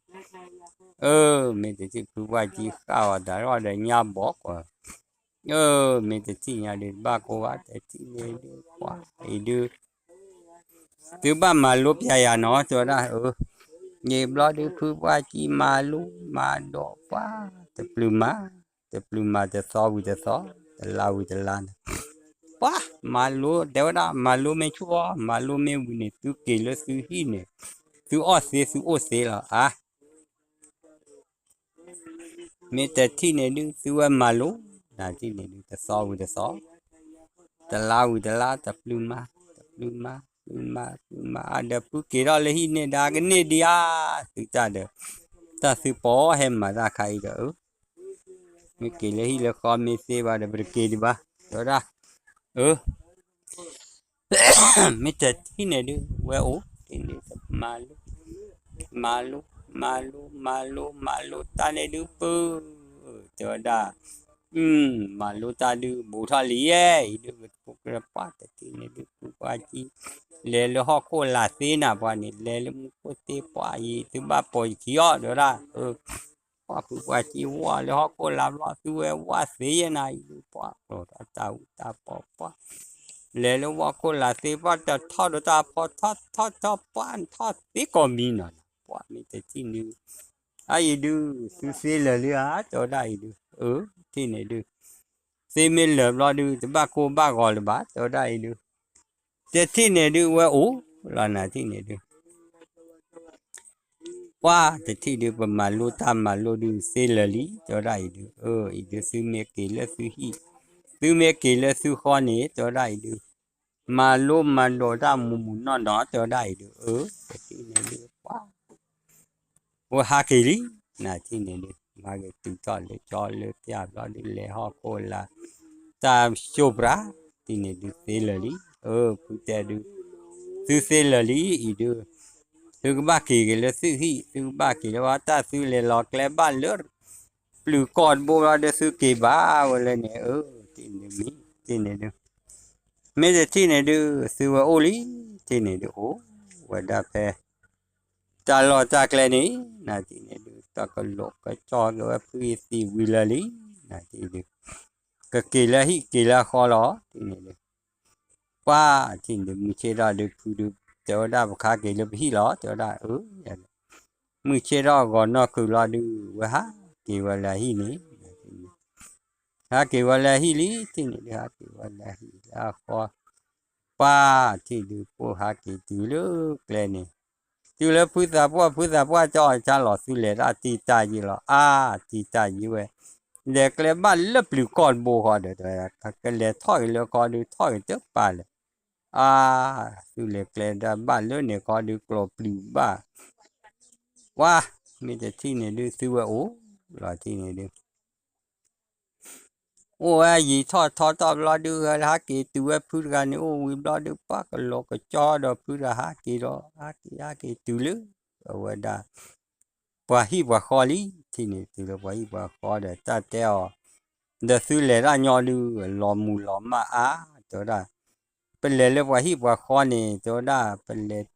အၢ မ့ၢ်တထံၣ်ဖုပှၢ်ကံဃၣ်အီၤတၢ်ထီၣ်ဒီးညါဘီကွၢ်, အၢ မ့ၢ်တထံၣ်ညါဒုး တဘၣ်ကိၢ်ဘၣ် တထံၣ်န့ၣ်ဒုး ပှၢ်အံၤဒုး သုဘၣ်မၤလိပျဲယၤနီၤ တဲဝဲဒၣ်, ယံာ်ဘျီဒုး ဖုပှၢ်ကံမၤလိ မၤဒိးပှၢ် တပျုၤမၤ, တပျုၤမၤတသီဝံၤတသီ, တလါဝံၤတလါန့ၣ်, ပှၢ် မၤလိ တဲဝဲဒၣ် မၤလိမ့ၢ်ဆူၣ်အီၤ မၤလိမ့ၢ်ဝံၤန့ၣ် သုက့ၤလၢသုဟံၣ်န့ၣ်, သုအီၣ်သ့သုအိၣ်သ့လီၤ အါ မ့ၢ်တထံၣ်န့ၣ်ဒုး သုဝဲမၤလိ, နထံၣ်န့ၣ်ဒုး တသီဝံၤတသီ, တလါဝံၤတလါ, တပျုၤမၤ, တပျုၤမၤ, ပျုၤမၤ, ပျုၤမၤ, အါ ဒီးဖုက့ၤထီၣ်လၢဟံၣ်န့ၣ်ဒါကန့ၢ်ဒံးဧါ, သုတၢ်ဒီး, တၢ်သုပီဟဲမၤတၢ်ခါအံၤဒီး, အၢ, မ့ၢ်က့ၤလၢဟံၣ်လၢဃီမ့ၢ်သ့ဘၣ်ဒီး ပတက့ၤဒံးဘၣ်, တဲဝဲဒၣ်, အၢ မ့ၢ်တထံၣ်န့ၣ်ဒုး ဝဲအိၣ်တ့ၢ်န့ၣ် မၤလိ, မၤလိ, မၤလိ, မၤလိ, မၤလိတၢ်န့ၣ်ဒုး ပၢ်, တဲဝဲဒၣ်, မၤလိတၢ်ဒုး ဘူးထီၣ်လံယဲ, အံၤဒုး ကပှၢ်တထံၣ်န့ၣ်ဒုး ဖုပှၢ်ကံ, လဲၤလၢဟီၣ်ခိၣ်လာ်သ့နၤ ပှၤန့ၣ် လဲၤလၢမူခိၣ်သ့ ပှၢ်အံၤ သုဘၣ်ပိာ်ယခံအီၤ တဲဝဲဒၣ်, ပှၢ်ဖုပှၢ်ကံဝဲလၢဟီၣ်ခိၣ်လာ်ဘျီ သုဝဲဝဲသ့ယဲနၤ အံၤဒုး ပှၢ်ကျိၤထီၣ်တၢ်အူတၢ်ပီ ပှၢ် လဲၤလၢဝဲခိၣ်လာ်သ့ ပှၢ်တထီၣ်ဒီးတၢ်ဖီထီၣ်ထီၣ်ထီၣ် ပှၢ်ထီၣ်သ့ကိးမံၤနီၤ, ပှၢ်မ့ၢ်တထံၣ်န့ၣ်, အါအံၤဒုး သုသ့လၢာ်လံဧါ တဲဝဲဒၣ်အံၤဒုး, အၢ ထံၣ်န့ၣ်ဒုး, သ့မ့ၢ်လၢာ်ဘျီဒုး တဘၣ်ကိၢ်ဘၣ်ဂီၤလၢၤဘၣ် တဲဝဲဒၣ်အံၤဒုး, တထံၣ်န့ၣ်ဒုး ဝဲအိၣ်လီၤနၤထံၣ်န့ၣ်ဒုး ပှၢ်တထံၣ်ဒုး ပမၤလိတၢ်မၤလိဒုး သ့လၢာ်လံ တဲဝဲဒၣ်အံၤဒုး, အၢ အံၤဒုး သုမ့ၢ်က့ၤလၢသုဟံၣ်, သုမ့ၢ်က့ၤလၢသုဃီန့ၣ် တဲဝဲဒၣ်အံၤဒုး, မၤလိမၤဒိးတၢ်မူးမူးနီၢ်နီၢ် တဲဝဲဒၣ်အံၤဒုး, အၢ တထံၣ်န့ၣ်ဒုး ပှၢ် ဝဲဟးက့ၤလံ, နၤထံၣ်န့ၣ်ဒုး မၤက့ၤတုၤထီၣ်လၢကၠီလၢကၠၢ်ဘျီဒုး လဲၤဟီၣ်ခိၣ်လာ် တၢ်စိးပြး, ထံၣ်န့ၣ်ဒုး သ့လၢာ်လံ, အၢ ဖုတဲဒုး, သုသ့လၢာ်လံ အံၤဒုး, သုကဘၣ်က့ၤက့ၤလၢသုဟံၣ် သုကဘၣ်က့ၤလၢဝဲ တၢ်သုလဲၤလီၤကျဲဘၣ်လၢ ပျုၤကီၢ်တဘိဘျီဒုး သုက့ၤဘၣ်ဝဲလၢန့ၣ်, အၢ ထံၣ်န့ၣ်ဒုး, မ့ၢ်တထံၣ်န့ၣ်ဒုး သုဝဲအိၣ်လံ, ထံၣ်န့ၣ်ဒုး အိၣ်ဝဲဒၣ်ဖဲ တၢ်လီၢ်တၢ်ကျဲန့ၣ် နၤထံၣ်န့ၣ်ဒုး တၢ်ကလိးကကၠီက့ၤဝဲဖုအံၤသံဝံၤလၢာ်လံ, နၤထံၣ်ဒုး ကက့ၤလၢဟံၣ်က့ၤလၢဃီလီၤ ထံၣ်န့ၣ်ဒုး, ပှၢ်ထံၣ်န့ၣ်ဒုး မုၢ်ဆ့ၣ်ထီၣ်ဒုး ဖုဒုး တဲဝဲဒၣ်ပခါက့ၤလၢပဟံၣ်လီၤ တဲဝဲဒၣ်, အၢ မုၢ်ဆ့ၣ်ထီၣ်ဂီၤနီၢ်ကုၤလီၤဒုး ဝဲဟးက့ၤဝဲလၢအဟံၣ်န့ၣ် ဟးက့ၤဝဲလၢအဟံၣ်လံ ထံၣ်န့ၣ်ဒုး ဟးက့ၤဝဲလၢအဟံၣ်လၢအဃီ, ပှၢ်ထံၣ်ဒုး ပိၢ်ဟးက့ၤတုၤလၢကျဲန့ၣ်, တုၤလၢဖုသးပှၢ် ဖုသးပှၢ် ကၠီအီၤကၠီလီၤ သုလဲၤတၢ်တံၢ်တၢ်ယံၤလီၤ အါ တံၢ်တၢ်ယံၤဝဲ, လဲၤကျဲဘၣ်လၢပျုၤကီၢ်တဘိဃီဒီး ကလဲၤထီၣ်က့ၤလၢခီဒုး ထီၣ်က့ၤတပၤလဲၣ်. အါ, သုလဲၤကျဲဒၣ်ဘၣ်လၢန့ၣ်ခီဒုး ကျိးပျုၤဘၣ်. ဝါ, မ့ၢ်တထံၣ်န့ၣ်ဒုး သုဝဲအိၣ်လီၤထံၣ်န့ၣ်ဒုး အိၣ်ဝဲယံာ်ထီၣ်ထီထီၣ်ဘျီဒုး ဟဲလၢဟးက့ၤတုၤဝဲဖုတဂၤန့ၣ် အိၣ်ဝံၤဘျီဒုး ပှၤကလီၤကကၠီဒီးဖုတဂၤဟးက့ၤဒီး ဟးက့ၤ ဟးက့ၤတုၤလၢ အဝဲဒၣ် ပှၤဟံၣ်ပှၤဃီလံ. ထံၣ်န့ၣ်တုၤလၢပှၤဟံၣ်ပှၤဃီဒီးတၢ်တဲအီၤ, ဒီးသုလဲၤတၢ်ညီဒုး လီၤမုၢ်လီၤမၢ်အါ, တဲဝဲဒၣ်, ပလဲၤလၢပှၤဟံၣ်ပှၤဃီန့ၣ် တဲဝဲဒၣ် ပလဲၤ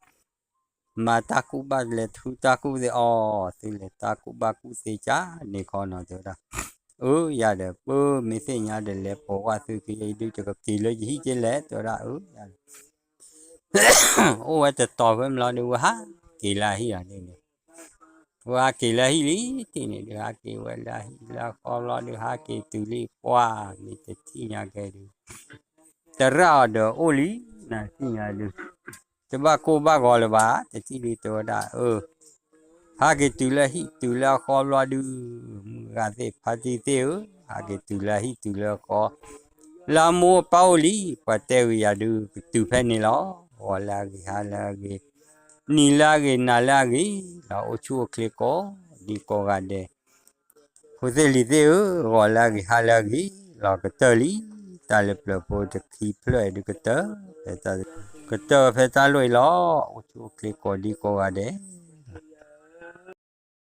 မၤတၢ်ကူၣ်ဘၣ်လဲၤထူတၢ်ကူၣ်သ့အီၤ, သုလဲၤတၢ်ကူၣ်ဘၣ်ကူၣ်သ့ကၢ်န့ၣ်ခီနီၤ တဲဝဲဒၣ်. အၢ ယၤဒီး ပမ့ၢ်သ့ၣ်ညါဒီးလဲၤပိာ်ဝဲသုကယဲအံၤဒုး ယကက့ၤလၢယဟံၣ်က့လဲၣ် တဲဝဲဒၣ်. အၢ ယၤဒီး အိၣ်ဝဲတတီၤဖဲမလီၤဒုး ဝဲဟးက့ၤလၢအဟံၣ်အီၤန့ၣ်န့ၣ်, ဝဲဟးက့ၤလၢအဟံၣ်လံ ထံၣ်န့ၣ်ဒုး ဟးက့ၤဝဲလၢအဟံၣ်လၢအဃီဘျီဒုး ဟးက့ၤတုၤလံ ပှၤမ့ၢ်တထံၣ်ညါကဲဒုး တရၣ်အီၤဒီးအိၣ်လံ နသ့ၣ်ညါဒုး တဘၣ်ကိၢ်ဘၣ်ဂီၤလၢၤဘၣ် တထံၣ်ဒုးတဲဝဲဒၣ် အၢ ဟးက့ၤတုၤလၢဟံၣ်တုၤလၢအဃီဘျီဒုး မုၢ်ဂၤသ့ၣ်ဖါတံၢ်သ့ၣ်ဧၢ, ဟးက့ၤတုၤလၢဟံၣ်တုၤလၢအဃီ လၢအမိၢ်အပၢ်အိၣ်လံ, ပှၤတဲဝံၤယၤဒုး ကတုၤဖဲန့ၣ်လီၤ. ဂီၤလၢအဂ့ၤ ဟါလၢအဂ့ၤ, နံၤလၢအဂ့ၤ နၤလၢအဂ့ၤ, လီၤအိၣ်ဆူၣ်အိၣ်ချ့ကိးဒံကိးဂၤဒဲး ဖိသ့ၣ်လံၤသ့ၣ်ဧၢ, ဂီၤလၢအဂ့ၤ ဟါလၢအဂ့ၤ, လီၤကတၢၢ်လံ, တၢ်လၢပျၢၤဖိတခံဖျၢၣ်ဒုးကတၢၢ်, ကတၢၢ်ဖဲတၢ်လိၣ်အံၤလီၤ. အိၣ်ဆူၣ်အိၣ်ချ့ကိးဒံကိးဂၤဒဲး